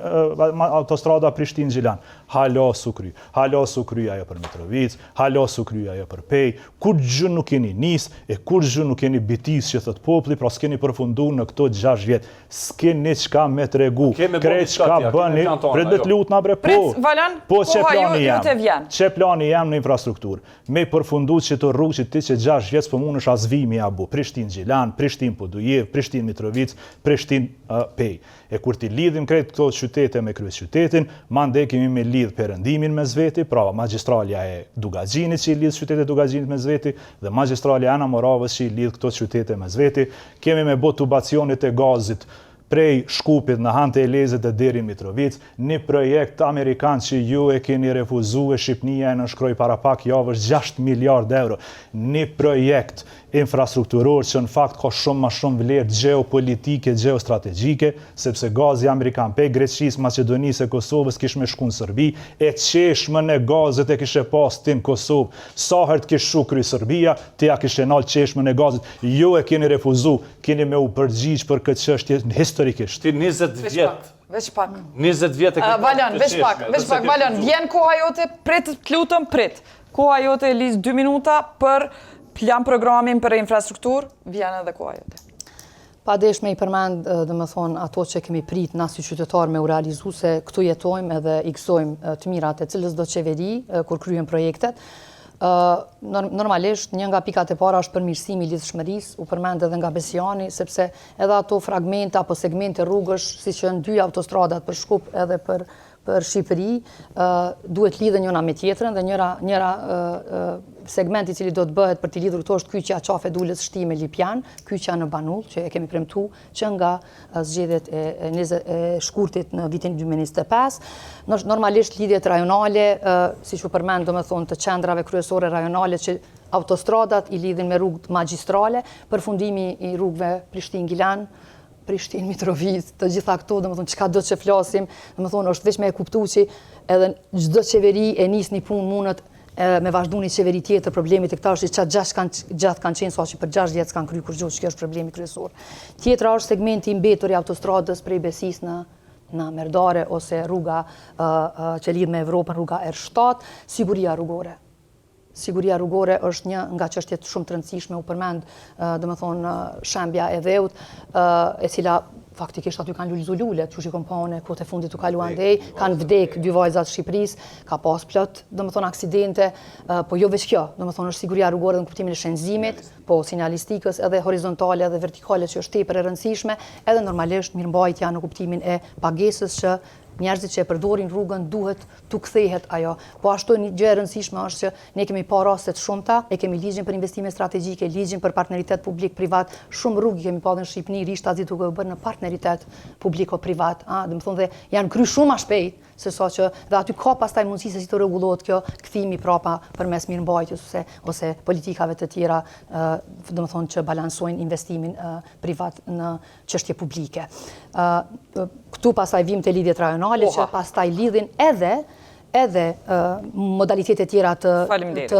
autostrada Prishtinë Gjilan, hala s'u kry. Hala s'u kry ajo për Mitrovicë, hala s'u kry ajo për Pejë, kurrgjë nuk keni nis e kurrgjë nuk keni bitis që thotë populli, pra s'keni përfundu në këto 6 vjet. S'keni çka me tregu. Krejt çka bëni, prit be të lutna bre, po. Valon, po qe plani jem. Qe plani jem në infrastrukturë. Me përfundu qito rrugë që ti që 6 vjet s'po mundesh as vi me ja bo. Prishtinë Gjilan, Prishtinë Podujevë, Prishtinë Mitrovicë, Prishtinë Pejë. E kur t'i lidhim krejt këto qytete me kryeqytetin, mandej kemi me lidh perëndimin mes veti, pra magjistralja e Dukagjinit që i lidh qytetet e Dukagjinit mes veti dhe magjistralja e Anamoravës që i lidh këto qytete mes veti, Kemi me bo tubacionet e gazit prej Shkupit në Han të Elezit e deri në Mitrovicë, ni projekt amerikan që ju e keni refuzu e Shqipnia e nënshkroi para pak javësh 6 miliardë euro, ni projekt infrastrukturor që në fakt ka shumë ma shumë vlerë gjeopolitike, gjeostrategjike, sepse gazi amerikan prej Greqisë, Maqedonisë e Kosovës kish me shku në Serbi, e çeshmën e gazit e kishe pas ti në Kosovë, sa herë të kish shu kry Serbia, Ti ja kishe nalë çeshmën e gazit, ju e keni refuzu, keni me u përgjigj për këtë çështje historikisht. Ti 20 vjet. Veç pak. 20 vjet e ke Valon, veç pak, veç pak, Valon, vjen koha jote, prit, të lutem, prit. Koha jote Elis 2 minuta për plan programin për infrastrukturë, vjen edhe koha jote. Pa desh me i përmend, domethonë, ato që kemi prit na si qytetar me u realizu se këtu jetojmë edhe i gëzojmë të mirat e cilës do qeveri, kur kryhen projektet. Normalisht, një nga pikat e para është përmirësimi i lidhshmërisë, u përmend edhe nga Besiani, sepse edhe ato fragmente apo segmente rrugësh, siç janë dy autostradat për Shkup edhe për për Shqipëri, duhet lidhen njëra me tjetrën dhe njëra, njëra segment i cili do të bëhet për t'i lidhur këto është kyçja Qafë e Dules Shtime Lipjan, kyçja në Banull, që e kemi premtu që nga zgjedhjet e, e, e shkurtit në vitin 2025. Normalisht lidhjet rajonale, siç u përmend, domethonë, të qendrave kryesore rajonale që autostradat i lidhin me rrugë magjistrale, përfundimi i rrugëve Prishtinë-Gjilan, Prishtinë, Mitrovicë, të gjitha këto, domethonë, çka do që flasim, domethonë, është veç me e kuptu që edhe çdo qeveri e nis një punë mundet me vazhdu një qeveri tjetër, problemi te këta është që qatë gjatë kanë, gjatë kanë qenë, sa që për 6 vjetë s'kanë kry kurgjo, që kjo është problemi kryesor. Tjetra është segmenti i mbetur i autostradës prej Besisë në në Merdare ose rruga uh, uh, që lidh me Evropën, rruga R7, siguria rrugore. Siguria rrugore është një nga çështjet shumë të rëndësishme, u përmend, domethënë, shembja e dheut, e cila faktikisht aty kanë lulëzu lulet, qysh i kom pa unë kohët e fundit tu kalu andej, kanë vdek dy vajza të Shqipërisë, ka pas plot, domethënë, aksidente, po jo veç kjo, domethënë, është siguria rrugore në kuptimin e shenjëzimit, po sinjalistikës edhe horizontale edhe vertikale që është tepër e rëndësishme, edhe normalisht mirëmbajtja në kuptimin e pagesës që njerëzit që e përdorin rrugën duhet t'u kthehet ajo. Po ashtu një gjë e rëndësishme është që ne kemi pa raste të shumta, e kemi ligjin për investime strategjike, ligjin për partneritet publik-privat, shumë rrugë i kemi pa dhe në Shqipëni rishtazi duke u bërë në partneritet publiko-privat, a, domethënë dhe janë kry shumë ma shpejt se sa që dhe aty ka pastaj mundësi se si të rregullohet kjo kthimi prapa përmes mirëmbajtjes ose ose politikave të tjera, domethënë që balansojnë investimin privat në çështje publike. Këtu pastaj vim te lidhjet rajonale që pastaj lidhin edhe edhe modalitete tjera të, të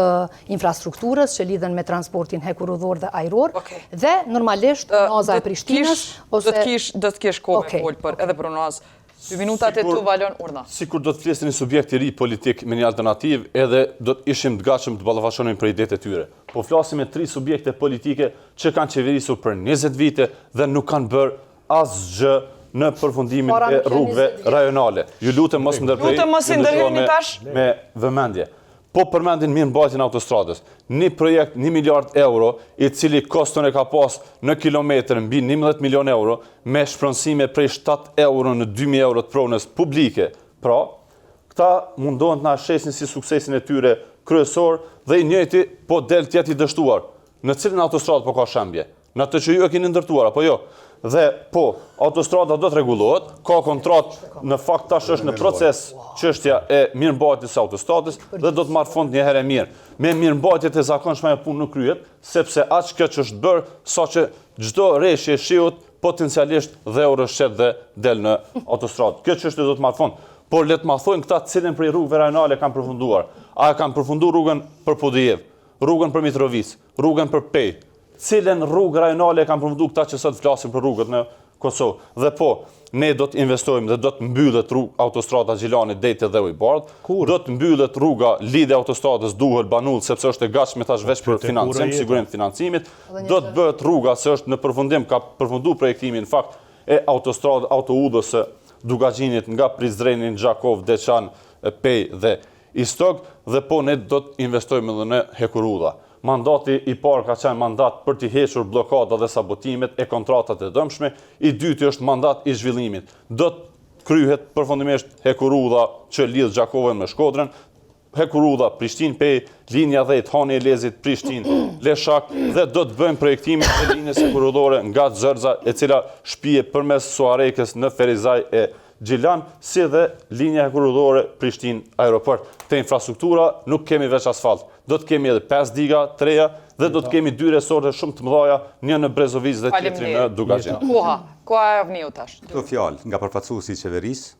infrastrukturës që lidhen me transportin hekurudhor dhe ajror dhe normalisht unaza e Prishtinës ose do të kish do të kish kohë me fol për edhe për unazë Dy minutat e tu Valon urdhno. Sikur do të fliste një subjekt i ri politik me një alternativë, edhe do të ishim të gatshëm të ballafaqohemi për idetë e tyre. Po flasim me tri subjekte politike që kanë qeverisur për 20 vite dhe nuk kanë bërë asgjë në përfundimin e rrugëve rajonale. Ju lutem mos më ndërpreni. Lutem mos i ndërhyni tash. Me vëmendje. Po përmendin mirëmbajtjen e autostradës. Një projekt 1 miliard euro, i cili koston e ka pas në kilometër mbi 11 milion euro, me shpronësime prej 7 euro në 2000 euro të pronës publike. Pra, këta mundohen të na shesin si suksesin e tyre kryesor dhe i njëjti po del të jetë i dështuar. Në cilën autostradë po ka shembje? Në atë që ju e keni ndërtuar, apo jo? Dhe po, autostrada do të rregullohet, ka kontratë, në fakt tash është në proces çështja e mirëmbajtjes së autostradës dhe do të marrë fund një herë e mirë. Me mirëmbajtjet e zakonshme ajo punë nuk kryhet, sepse aq keq është bërë saqë çdo reshje e shiut potencialisht dheu rrëshqet dhe del në autostradë. Kjo çështje do të marrë fund. Por le të ma thonë këta cilën prej rrugëve rajonale kanë përfunduar. A e kanë përfunduar rrugën për Podujevë, rrugën për Mitrovicë, rrugën për Pejë, Cilën rrugë rajonale e kanë përfundu këta që sot flasin për rrugët në Kosovë? Dhe po, ne do të investojmë dhe do të mbyllet rrugë autostrada Gjilanit deri te Dheu i Bardhë, do të mbyllet rruga lidhja e autostradës Duhël Banull sepse është e gatshme tash veç për financim, sigurim financimit, do të bëhet rruga se është në përfundim, ka përfundu projektimi në fakt e autostradë autoudhës së Dukagjinit nga Prizreni në Gjakovë, Deçan, Pejë dhe Istog dhe po ne do të investojmë edhe në hekurudha. Mandati i parë ka qenë mandat për t'i hequr bllokadat dhe sabotimet e kontratat e dëmshme, i dyti është mandat i zhvillimit. Do të kryhet përfundimisht hekurudha që lidh Gjakovën me Shkodrën, hekurudha Prishtinë-Pejë, linja 10 Hani i Elezit Prishtinë Leshak dhe do të bëjmë projektimin e linjës hekurudhore nga Xërxa e cila shpie përmes Suharekës në Ferizaj e Gjilan, si dhe linja hekurudhore Prishtinë-Aeroport. Te infrastruktura nuk kemi veç asfalt. Do të kemi edhe 5 diga të reja dhe do të kemi dy resorte shumë të mëdha, një në Brezovicë dhe tjetri në Dukagjin. Koha, koha e Avniut tash. Këto fjalë nga përfaqësuesi i qeverisë,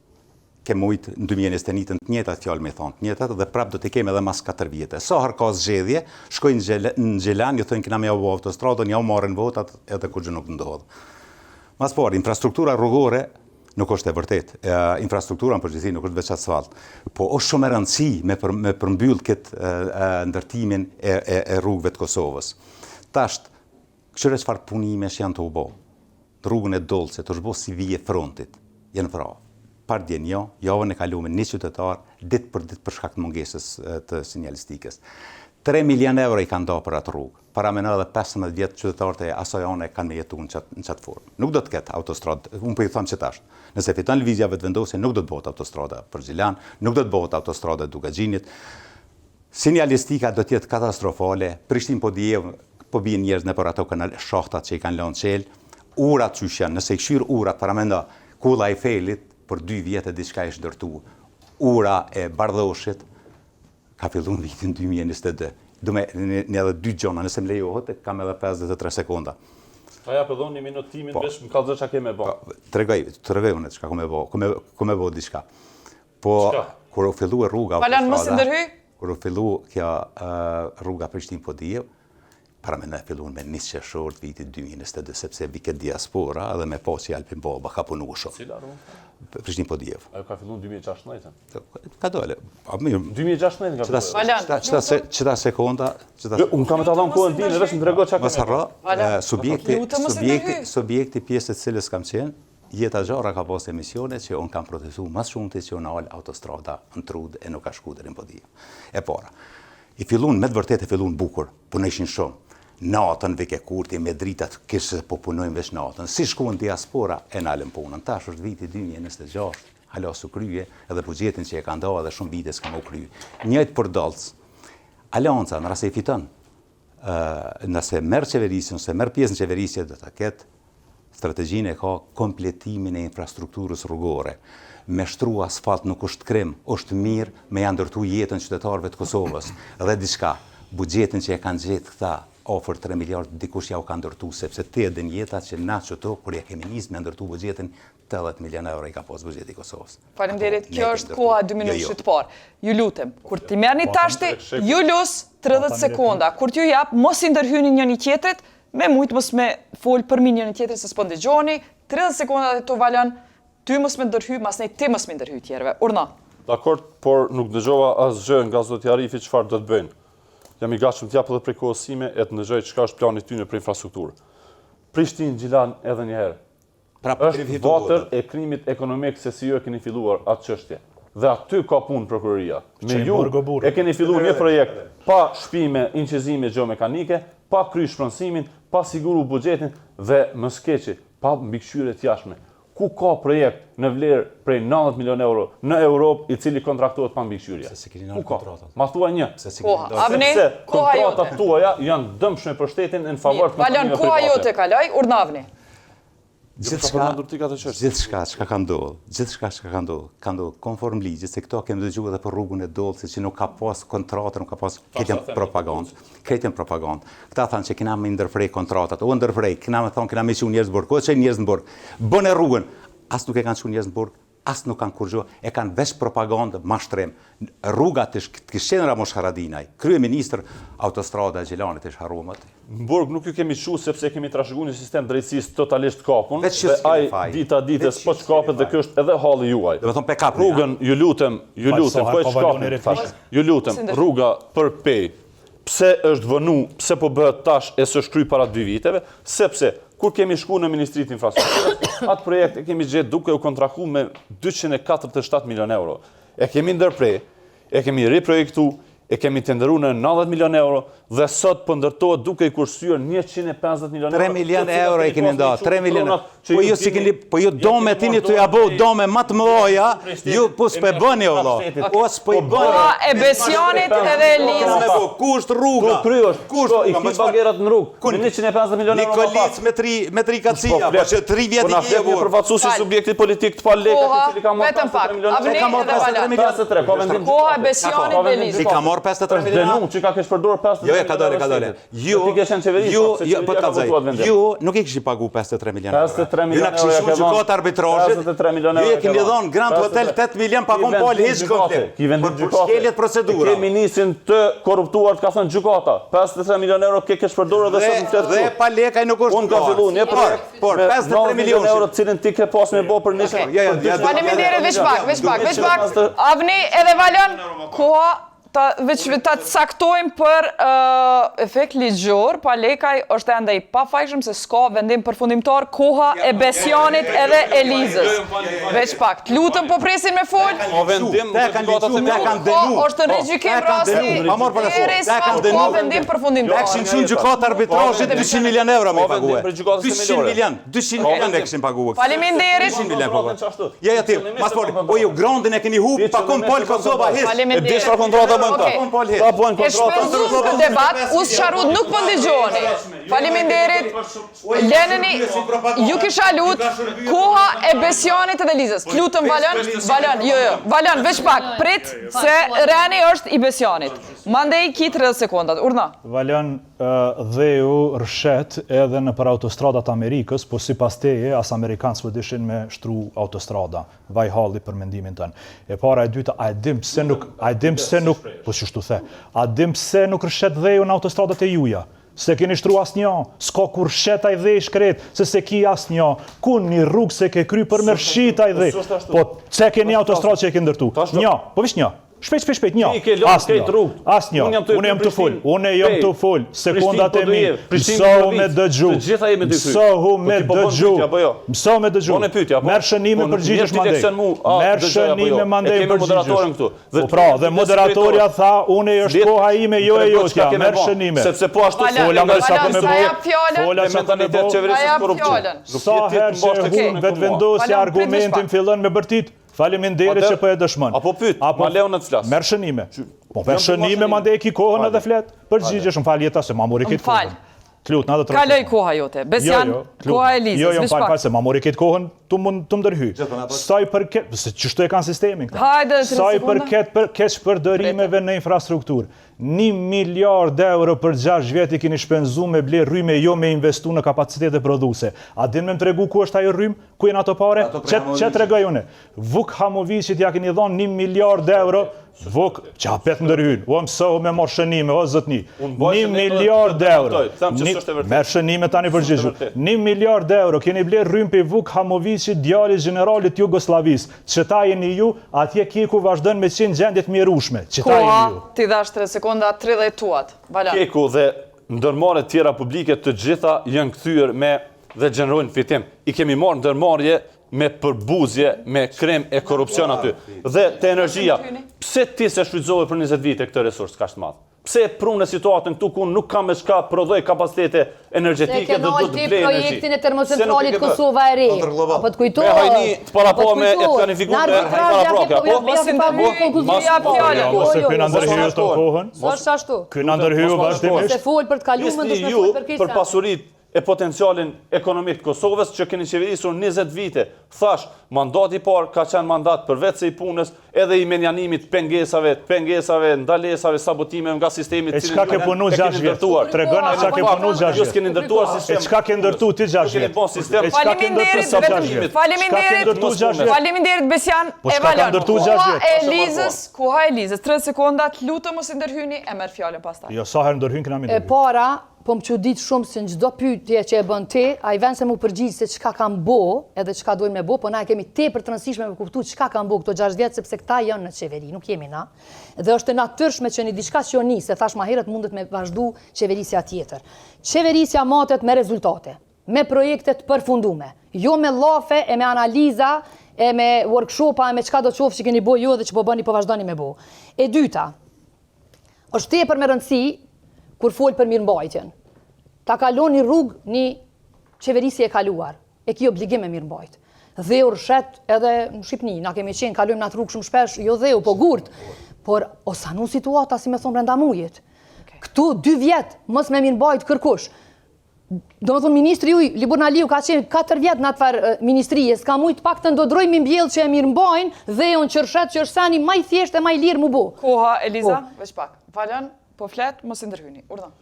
ke mujt në 2021 të njëjtat fjalë me thonë, të njëjtat dhe prap do t'i kemi edhe mas 4 vjete. Sa herë ka zgjedhje, shkojnë në Gjilan, ju thonë kena me jau bo autostradën, jau marrin votat edhe kurgjë nuk ndodh. Mas pari, infrastruktura rrugore Nuk është e vërtetë. Infrastruktura në përgjithësi nuk është veç asfalt. Po është shumë e rëndësi me për, me përmbyll këtë ndërtimin e, e, e rrugëve të Kosovës. Tash, kqyre çfarë punimesh janë tu u bo. Në rrugën e Dollcit, është bo si vijë e frontit. Janë vra. Pardje një, javën e kalume një qytetar, ditë për ditë për shkak të mungesës të sinjalistikës. 3 milion euro i kanë da për atë rrugë. Paramendo edhe 15 vjet qytetarët e asaj ane kanë me jetu në qatë, në qatë formë. Nuk do të ketë autostradë, unë po i them që tash. Nëse fiton Lëvizja Vetëvendosje, nuk do të bëhet autostrada për Gjilan, nuk do të bëhet autostrada e Dukagjinit. Sinjalistika do të jetë katastrofale, Prishtinë Podujevë, po bien njerëz nëpër ato kanal shahtat që i kanë lënë çel, urat qysh janë, nëse i kqyr urat, paramendo, kulla e Eifelit për dy vjet e diçka ish ndërtu, ura e Bardhoshit, Ka fillu në vitin 2022. Du me një, një edhe dy gjona, nëse më lejohet, kam edhe 53 sekonda. Ta jap edhe unë një minutë timin, po, veç më kallxo çka ke me bo. Po, tregoj, tregoj unë çka kom me bo, kom me, kom me bo diçka. Po, çka? kur u fillu e rruga Valon, mos i ndërhyj? Kur u fillu kjo uh, rruga Prishtinë Podujevë, Paramendo e fillun me 1 qershor të vitit 2022, sepse vike diaspora edhe me pa që Alpin Baba ka punu shumë. Cila rrugë? Prishtinë Podujevë. Ajo ka fillu në 2016. Ka dole. A mirë. 2016 ka fillu. Qëta, qëta sekonda, qëta... Jo, unë kam me ta dhënë kohën time, veç më trego çka Mos harro, subjekti, subjekti, subjekti pjesë e cilës kam qenë, Jeta Xharra ka pas emisione që unë kam protestu ma s'shumti që u nal autostrada në Trud e nuk ka shku deri në Podujevë. E para, i fillun, me të vërtetë e fillun bukur, punojshin shumë. Natën vike Kurti me dritat kishte po punojnë veç natën. Si shkuan diaspora e nalën punën. Tash është viti 2026, hala s'u krye, edhe buxhetin që e ka nda edhe shumë vite s'ka me u kry. Njëjtë për Dollc. Aleanca, në rast se i fiton, nëse merr qeverisjen ose merr pjesë në qeverisje do ta ketë strategjinë e ka kompletimin e infrastrukturës rrugore. Me shtru asfalt nuk është krim, është mirë me ja ndërtu jetën qytetarëve të Kosovës. Dhe diçka, buxhetin që e kanë gjetë këta afër 3 miliard dikush ja u ka ndërtu sepse ti e din jeta që na qëtu kur ja kemi nisë me ndërtu buxhetin 80 milion euro i ka pas buxheti i Kosovës. Faleminderit, kjo është koha e 2 minushit të parë. Ju lutem, kur t'i merrni tashti, ju lus 30 sekonda. Kur t'ju jap, mos i ndërhyni njëni tjetrit, me mujt mos me fol përmi njëni tjetrit se s'po ndëgjoni, 30 sekonda dhe to valon, ty mos me ndërhy, masnej ti mos me ndërhy tjerëve. Urdhno. Dakord, por nuk dëgjova asgjë nga zoti Arifi çfarë do të bëjnë. Jam i gatshëm të jap edhe prej kohës sime e të ndëgjoj çka është plani i tyre për infrastrukturë. Prishtinë Gjilan edhe një herë. Prapë Është vatër e krimit ekonomik se si ju e keni filluar atë çështje. Dhe aty ka punë prokuroria. Me ju e keni filluar një projekt pa shpime, incizime gjeomekanike, pa kry shpronësimin, pa siguru buxhetin dhe më së keqi, pa mbikëqyrje të jashtme. Ku ka projekt në vlerë prej 90 milionë euro në Europë i cili kontraktohet pa mbikëqyrje? Ku ka? Ma thuaj një. Koha. Avni, koha jote. Kontratat tuaja janë dëmshme për shtetin në favor të kompanive private. Valon, koha jote kaloi, urdhno Avni. Gjithçka, gjithçka çka ka ndodhur, gjithçka çka ka ndodhur, ka ndodhur konform ligjit, se këto kemi dëgjuar edhe për rrugën e Dollcit që nuk ka pas kontratë, nuk ka pas krejt janë propagandë, krejt janë propagandë. Këta thanë që kena me ndërpre kontratat, o ndërpre, kena me thonë kena me çu njerëz në burg, o çojnë njerëz në burg. Bënë rrugën, as nuk e kanë çu njerëz në burg, as nuk kanë kurgjo, e kanë veç propagandë, mashtrim. Rruga të kish qenë Ramush Haradinaj, kryeministër autostrada e Gjilanit ish harru më. Në burg nuk ju kemi çu sepse kemi trashëguar një sistem drejtësisë totalisht të kapun dhe ai dita ditës po çkapet dhe ky është edhe halli juaj. Do të thonë pe kapni. Rrugën ju lutem, ju lutem, po e çkapni tash. Ju lutem, rruga për Pejë Pse është vonu, pse po bëhet tash e s'është kry para dy viteve? Sepse kur kemi shku në Ministri të Infrastrukturës, atë projekt e kemi gjetë duke u kontraktu me 247 milion euro. E kemi ndërpre, e kemi riprojektu, e kemi tenderu në 90 milion euro dhe sot po ndërtohet duke i kursyer 150 milion euro. 3 milion euro i keni nda, 3 milion. Po ju si keni, po ju dome tini tu ja bo dome më të mëdha, ju po s'po e bëni o vëlla. Po s'po i bëni. Koha e Besianit edhe Elizës. Ku është rruga? Ku është? Ku është? I ki bagerat në rrugë. Me 150 milion euro. Nikolicë me tri me tri kacia, po që tri vjet i ke. Po na përfaqësuesi i subjektit politik të Pal Lekajt, i cili ka marrë 53 milionë euro. Ka marrë 53 milionë. 53, ka vendim. Koha e Besianit dhe Elizës. I ka marrë 53 milionë. Dënu që ka keqpërdorur 53 Jo, ka dale, ka dale. Ju, ti ke qenë qeveri, ju, jo, po të kallzoj. Ju nuk i kishit pagu 53 milionë euro. 53 milionë euro. Ju na kishit gjykatë arbitrazhit. 53 milionë euro. Ju e keni dhënë Grand Hotel 8 milion pa kon pal hiç konflikt. Ki vendim gjykate. Shkeljet procedura. Ke ministrin të korruptuar të ka thënë gjykata. 53 milionë euro ke keqpërdorur dhe sot flet. Dhe Pal Lekaj nuk është. Unë kam filluar një projekt. Por 53 milionë euro të cilin ti ke pas me bë për një. Jo, jo, Faleminderit veç pak, veç pak, veç pak. Avni edhe Valon, koha Ta, veç ta caktojmë për uh, efekt ligjor, Pal Lekaj është ende i pafajshëm se s'ka vendim përfundimtar koha e Besianit edhe Elizës. Veç pak, të lutem po presin me fol. Po vendim, te kanë lexu, te kanë dënu. Është në rigjykim rasti. Pa marrë për e te kanë dënu. Ka vendim përfundimtar. Te kishin çu në gjykatë arbitrazhit 200 milion euro me pague. 200 milion, 200 milion e kishin pague. Faleminderit. 200 milion pague. Ja, ja ti, mas po, po ju grandin e keni hup, pa kon pal Kosova hiç. E di çfarë kontrata bëjnë këta? Kon pal hiç. Ta bëjnë kontrata. E shpenzum këtë debat, u sqarut nuk po ndëgjoni. Faleminderit. Leneni, ju kisha lut, koha e Besianit edhe Lizës. Të lutem Valon, Valon, jo jo, Valon veç pak, prit se reni është i Besianit. Mandej ki 30 sekondat. Urdhno. Valon, Dheu rrëshet edhe nëpër autostradat të Amerikës, po sipas teje as amerikanët s'po dishin me shtru autostrada. Vaj halli për mendimin tënd. E para e dyta, a e dim pse nuk, a e dim pse nuk, po qështu the. A dim pse nuk rrëshet dheu në autostradat e juja? S'e keni shtru asnjë, s'ka ku rrëshqet ai dhe i shkret, se s'e ki asnjë, ku një rrugë s'e ke kry për me rrëshqit ai dhe. Po, pse ke një autostradë që e ke ndërtu? Një, po veç një. Shpejt, shpejt, shpejt, një. Asnjë. Asnjë. Unë jam tu fol, unë jam tu fol, sekondat e mi. Mësohu me dëgju. Mësohu me dëgju. Mësohu me dëgju. Merr shënime përgjigjesh mandej. Merr shënime mandej përgjigjesh. Po pra, dhe moderatorja tha, unë është koha ime, jo e jotja, merr shënime. Sepse po ashtu fola më sa po me bo. Fola sa po me bo. Sa herë që e humb Vetëvendosja argumentin fillon me bërtit. Faleminderit që po e dëshmon. Apo pyet, ma le unë të flas. Merr shënime. Po merr shënime mandej e ki kohën edhe flet. Përgjigjesh, më fal jeta se ma mori këtë kohën. Të lutna edhe të Kaloi koha jote. Besian, jo, jo, koha e Elizës. Jo, jo, më fal, fal se ma mori këtë kohën, tu mund të ndërhy. Sa i përket, se qështu e kanë sistemin këta. Hajde, Sa i përket për keqpërdorimeve në infrastrukturë. 1 miliard euro për 6 vjet i keni shpenzu me ble rrymë jo me investu në kapacitete prodhuese. A din me më tregu ku është ajo rrymë? Ku janë ato pare? Që tregoj une? Vuk Hamoviqit ja keni dhonë 1 miliard euro, Vuk, që apet ndërhyn, o mësohu me marrë shënime, o zotni, 1 miliard euro, merr shënime tani përgjigju, 1 miliard euro, keni blerë rrymë prej Vuk Hamoviqit, djali gjeneralit Jugosllavisë, qëta jeni ju, atje KEK-u vazhdon me qenë gjendje të mjerushme, qëta jeni ju. Koha, t'i dhash 3 sekonda, 30 tuat, Valon. KEK-u dhe ndërmarrjet tjera publike të gjitha janë kthyer me dhe gjenerojnë fitim. I kemi marrë ndërmarrje me përbuzje, me krim e korrupsion aty. Dhe te energjia, pse ti s'e shfrytëzove për 20 vite këtë resurs kaq të madh? Pse e prune situatën këtu ku nuk kam me çka prodhoj kapacitete energjetike dhe do të blej energji? projektin e termocentralit Kosova e Re. Apo të kujtohet? Me hajni të parapame e planifikuar me paraprake, apo? Mos i ndërhyj, mos ja fjalën. Jo, mos e ky na ndërhyu të kohën. S'është ashtu. Ky na ndërhyu vazhdimisht. Se fol për të kaluarën, do të fol për këtë. Për pasuritë e potencialin ekonomik të Kosovës që keni qeverisur 20 vite. Thash, mandati i parë ka qenë mandat përveç se i punës, edhe i menjanimit pengesave, pengesave, ndalesave, sabotimeve nga sistemi të cilin e çka ke punu 6 vjet? Tregona çka ke punu 6 vjet. Ju s'keni ndërtuar sistem. E çka ke ndërtu ti 6 vjet? Keni sistem. E çka ke ndërtu 6 vjet? Faleminderit. Faleminderit Besian po e Valon. ndërtu 6 vjet? Koha e Elizës, koha e Elizës, 30 sekonda, të lutem mos i ndërhyni e merr fjalën pastaj. Jo, sa herë ndërhyn kena me ndërhy. E para, Po më çudit shumë se në çdo pyetje që e bën ti, ai vend se mu përgjigj se çka kanë bo, edhe çka dojnë me bo, po na e kemi tepër të rëndësishme me kuptu çka kanë bo këto 6 vjet sepse këta janë në qeveri, nuk jemi na. Dhe është e natyrshme që një diçka që jo nis, e thash ma herët mundet me vazhdu qeverisja tjetër. Qeverisja matet me rezultate, me projekte të përfundume, jo me llafe e me analiza e me workshopa e me çka do qoftë që keni bo ju dhe që po bëni po vazhdoni me bo. E dyta, Është tepër me rëndësi kur fol për mirëmbajtjen. Ta ka lon një rrugë një qeverisje e kaluar, e ki obligim me mirëmbajt. Dheu rrëshqet edhe në Shqipni, na kemi qenë, kalojmë në atë rrugë shumë shpesh, jo dheu, po gurt. Por, o sanu situata, si me thonë, brenda mujit. Këtu, dy vjet, mos me mirëmbajt kërkush. Do me thonë, ministri juj, Liburn Aliu, ka qenë 4 vjet në atë farë ministrije, s'ka mujtë pak të ndodroj mi mbjellë që e mirëmbajnë, dheun që rrëshqet që është seni ma i thjeshtë e ma i lirë mu bo. Koha, Eliza, po. veç pak. Valon, po flet, mos i ndërhyni. Urdhno.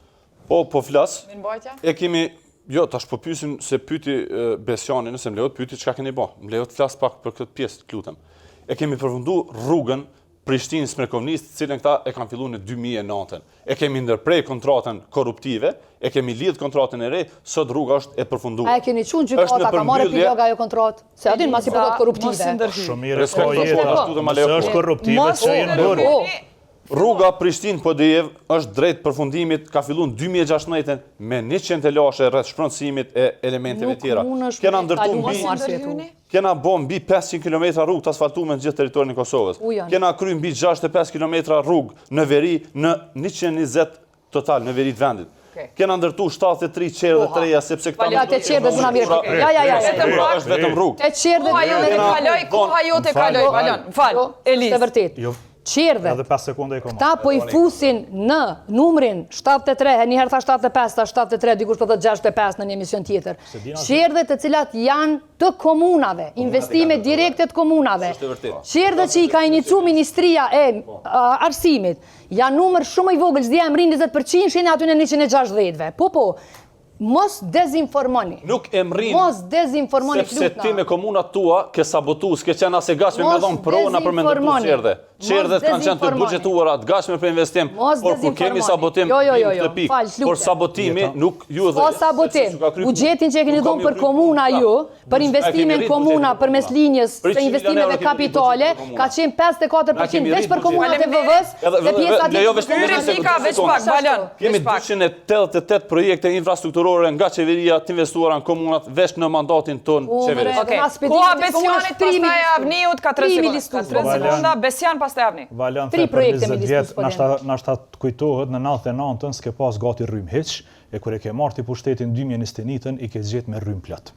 Po, po flas. Mirëmbajtja? E kemi, jo, tash po pyesim se pyti Besiani, nëse më lejohet, pyti çka keni bo. Më lejohet flas pak për këtë pjesë, të lutem. E kemi përfundu rrugën Prishtinë Smrekovnicë, të cilën këta e kanë fillu në 2009. E kemi ndërprej kontratën korruptive, e kemi lidh kontratën e re, sot rruga është e përfunduar. A e keni çu në gjykatë, a ka marrë epilog ajo kontratë? Se a din, masi po thotë korruptive. Shumë mirë, ka jeta, nëse është korruptive, që jenë bërë. Rruga Prishtinë Podujevë është drejt përfundimit, ka fillu në 2016 me 100 telashe rreth shpronësimit e elementeve tjera. Kena ndërtu mbi Kena bo mbi 500 km rrugë të asfaltume në gjithë territorin e Kosovës. Kena kry mbi 65 km rrugë në veri në 120 total në veri të vendit. Kena ndërtu 73 çerdhe të reja sepse këta Ja te çerdhe zona mirë. Ja ja ja. Vetëm pak. Është vetëm rrugë. Te çerdhe koha jote kaloi, koha jote kaloi, Valon. Më fal. Eliz. Është vërtet. Jo. Çerdhe. Edhe 5 sekonda i kam. Këta po i fusin në numrin 73, një herë tha 75, tha 73, dikush po thotë 65 në një emision tjetër. Çerdhe të cilat janë të komunave, investime direkte të komunave. Çerdhe që i ka inicu Ministria e po. Arsimit, janë numër shumë i vogël, s'di a e mrrin 20% shin aty në 160-ve. Po, po, Mos dezinformoni. Nuk e mrrin. Mos dezinformoni Sepse ti me komunat tua ke sabotu, s'ke qenë as e gatshme me dhon prona për me ndërtu çerdhe. Çerdhet kanë qenë të buxhetuara, të gatshme për investim, por kur kemi sabotim, jo, jo, jo, jo, këtë pikë. Por sabotimi nuk ju dhe... Po sabotim, buxhetin që e keni dhonë për komuna ju, për investime në komuna, përmes linjës të investimeve kapitale, ka qenë 54% veç për komunat e VV-së dhe pjesa tjetër jo, për komunat e Replika, veç pak, Valon, Kemi 288 projekte infrastrukturore nga qeveria të investuara në komunat veç në mandatin tonë qeverisës. Okej. Koha Besianit pastaj Avniut ka 3 sekonda. Ka 3 sekonda Besian pastaj Avni. Valon the për 20 vjet, nashta të kujtohet në 99-ën s'ke pas gati rrymë hiç, e kur e ke marrë ti pushtetin 2021-ën i ke gjetë me rrymë plot.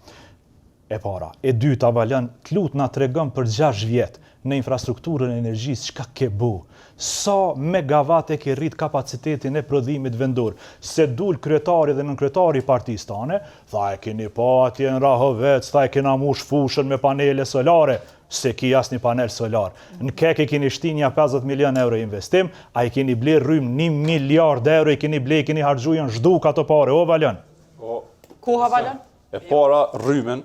E para. E dyta Valon, të lutna tregom për 6 vjet në infrastrukturën e energjisë çka ke bo, sa megavat e ke rrit kapacitetin e prodhimit vendor, se dul kryetari dhe nënkryetari i partisë tane, Tha e keni pa atje në Rahovec, tha e kena mush fushën me panele solare, s'e ki asnjë panel solar. Në KEK e keni shti nja 50 milion euro investim, a i keni ble rrymë 1 miliard euro i keni ble, i keni harxhu janë zhduk ato pare, o Valon. Po, Koha Valon? E para rrymën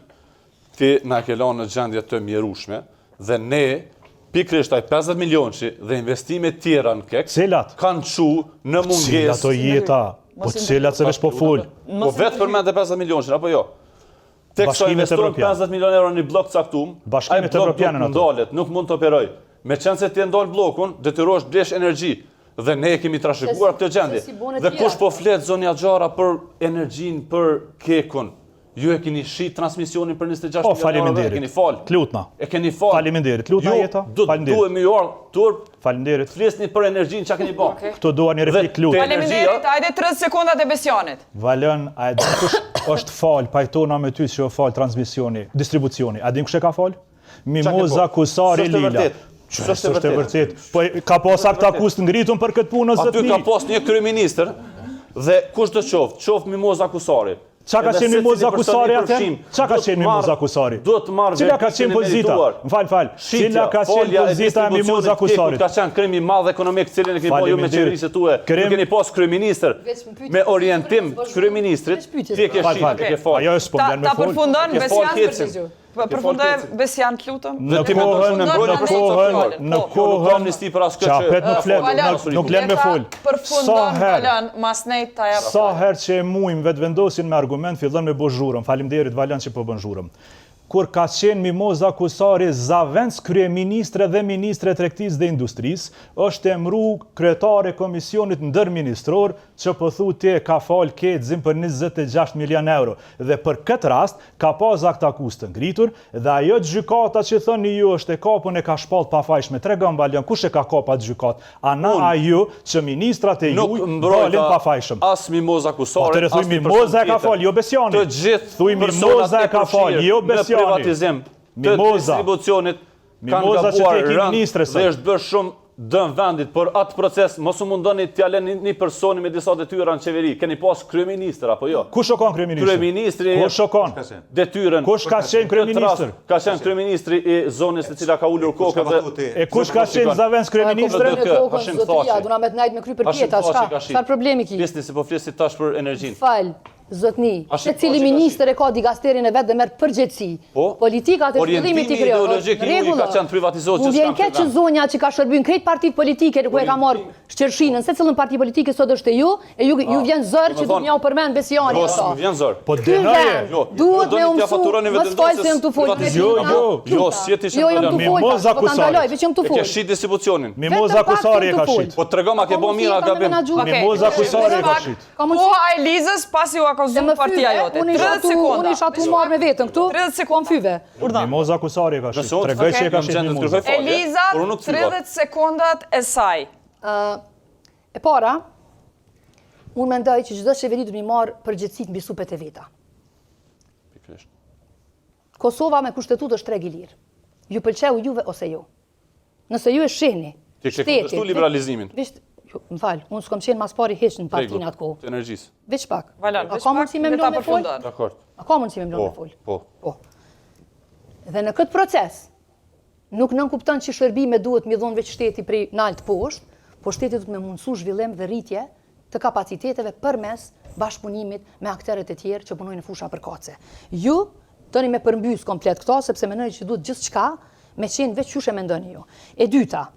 ti na ke lënë në gjendje të mjerueshme dhe ne pikërisht ai 50 milionëshi dhe investimet tjera në KEK Cilat? kanë çu në mungesë. Cilat o jeta? Po cilat se veç po fol? Po vetë përmende 50 milionëshin apo jo? Teksa investohen 50 milion euro në një bllok caktum, ai bllok duhet të ndalet, nuk mund të operojë. Meqenëse ti e ndal bllokun, detyrohesh të blesh energji dhe ne e kemi trashëguar këtë gjendje. Dhe kush po flet zonja Xharra për energjinë, për KEK-un? Ju e keni shit transmisionin për 26 po, milionë euro, e keni fal. Lutna. E keni fal. Faleminderit. Lutna jeta. Faleminderit. Duhet me ju ardh turp. Faleminderit. Flisni për energjinë çka keni bërë. Okay. Këto dua një replikë lutna. Faleminderit. Hajde 30 sekondat e Besianit. Valon, a e din kush është fal, pajtona me ty që është fal transmisioni, distribucioni. A din kush e ka fal? Mimoza Kusari Lila. S'është e vërtetë. Po ka pas aktakuzë të ngritun për këtë punë zotni. Aty ka pas një kryeministër dhe kush do qoftë, qoftë Mimoza Kusari. Qa ka qenë Mimoza Kusari atë? Qa ka qenë Mimoza Kusari? Duhet të marrë Cila ka qenë pozita? Më fal, fal. Cila ka qenë pozita e Mimoza Kusarit? Ka qenë krim i madh ekonomik, cilin e keni bërë ju me qeverisë tuaj. Ju keni pas kryeministër me orientim të kryeministrit, ti e ke shit, e ke fal. Ajo s'po më Ta përfundon Besian. Po përfundoj Besian, të lutem. Në kohën, në kohën, në po. kohën, amnisti për askë që apet nuk flet, nuk lën me fol. Përfundon Valon, masnej ta jap. Sa herë që e mujmë Vetëvendosjen me argument fillon me bo zhurmë. Faleminderit Valon që po bën zhurmë. Kur ka qenë Mimoza Kusari zavendës kryeministre dhe ministre e Tregtisë dhe Industrisë, është emru kryetare e Komisionit Ndërministror që po thu ti e ka fal KEDS-in për 26 milion euro. Dhe për këtë rast Ka pas aktakuzë të ngritur dhe ajo gjykata që thoni ju është e kapun e ka shpall të pafajshme tregom Valon kush e ka kap atë gjykatë a na a ju që ministrat e Nuk juj mbrojta dalin pafajshëm as Mimoza Po Kusarin, atëherë thuj as një person Mimoza e ka tjetër. fal jo Besiani Të gjithë thuj personat Mimoza e e ka fal përfshirë jo në Besiani privatizim të Mimoza distribucionit kanë Mimoza që ti gabuar e ke rënd ministre dhe sot është bërë shumë dëm vendit, por atë proces mos u mundoni t'ia lëni një personi me disa detyra në qeveri. Keni pas kryeministër apo jo? Kush o kon kryeministër? Kryeministri e Kush o kon? detyrën. Kush ka qenë kryeministër? Ka qenë kryeministri i zonës e cila ka ulur kokën dhe E kush ka qenë zavendës kryeministre? Hashim Thaçi. Duna me të najt me kry përpjeta, çka? Çfarë problemi ki? Flisni se po flisni tash për energjinë. Fal. Zotni, secili ministër e ka dikasterin e vet dhe merr përgjegjësi. Po, Politikat e zhvillimit i krijon. Orientimi ideologjik i juaj ka qenë të privatizohet gjithçka. Më vjen keq që zonja që ka shërbyer krejt partitë politike ku e ka marrë qershinën, secilën parti politike sot është te ju, e ju ju vjen zor që duhet m'jau përmend Besiani Jo, s'më vjen zor. Po dënoje. Jo, duhet me u mësu. Mos fal se jam tu fol. Jo, jo, jo, si ti Jo, jam tu fol. Mimoza Po ta ndaloj, veç jam tu fol. E ke shit distribucionin. Mimoza Kusari e ka shit. Po tregom a ke bë mirë a gabim. Mimoza Kusari e ka shit. Koha e Elizës pasi u akuzu partia jote. 30 sekonda. Unë isha tu marrë me veten këtu. 30 sekonda. Fyve. Mimoza Kusari e ka shit. Tregoj që e ka shit Mimoza. Eliza, 30 sekondat e saj. E para, unë mendoj që çdo qeveri duhet me marrë përgjegjësitë mbi supet e veta. Pikërisht. Kosova me kushtetutë është treg i lirë. Ju pëlqeu juve ose jo. Nëse ju e shihni, Ti ke kundërshtu liberalizimin. Veç, jo, më fal, unë s'kom qenë mas pari hiç në partinë atë kohë. Të energjisë. Veç pak. Valon, A ka mundësi me m'lon me fol? Dakor. A ka mundësi me m'lon me Po, fol? po. Po. Dhe në këtë proces, nuk nënkupton që shërbime duhet mi dhonë veç shteti prej nalt poshtë, po shteti duhet me mundësu zhvillim dhe rritje të kapaciteteve përmes bashkëpunimit me akterët e tjerë që punojnë në fusha përkatëse. Ju doni me përmbys komplet këto, sepse mendoni që duhet gjithçka me qenë veç qysh e mendoni ju. E dyta,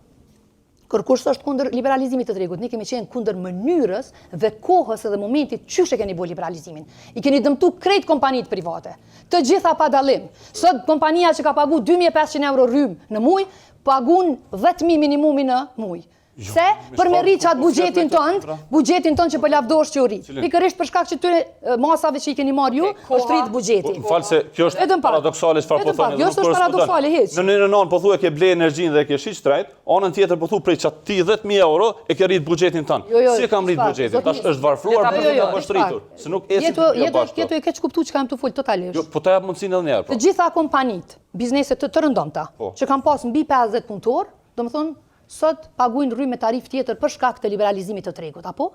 Kërkush s'është kundër liberalizimit të tregut, ne kemi qenë kundër mënyrës dhe kohës edhe momentit qysh e keni bo liberalizimin. I keni dëmtu krejt kompanitë private, të gjitha pa dallim. Sot kompania që ka pagu 2500 euro rrymë në muj, pagun 10000 minimumi në muj. Jo, Se për me rrit qatë buxhetin tënd, buxhetin tënd që po lavdohesh që u rrit. Pikërisht për shkak që këtyre masave që i keni marrë ju, është rrit buxheti. Po, më fal se kjo është paradoksale çfarë po thoni. Jo, është paradoksale hiç. Në njërën anë po thua ke ble energjinë dhe ke shit shtrejt, anën tjetër po thua prej qatij 10000 euro e ke rrit buxhetin tënd. Jo, jo, si e kam rrit buxhetin? Tash është varfruar jo, jo, apo është rritur? Se nuk ecën të dyja bashkë. Jetu e keqkuptu çka jam tu fol totalisht. Jo, po ta jap mundësinë edhe një herë. Po. Të gjitha kompanitë, bizneset të, të rëndomta, po. që kanë pas mbi 50 punëtor, domethënë sot paguajnë rrymë me tarifë tjetër për shkak të liberalizimit të tregut, apo?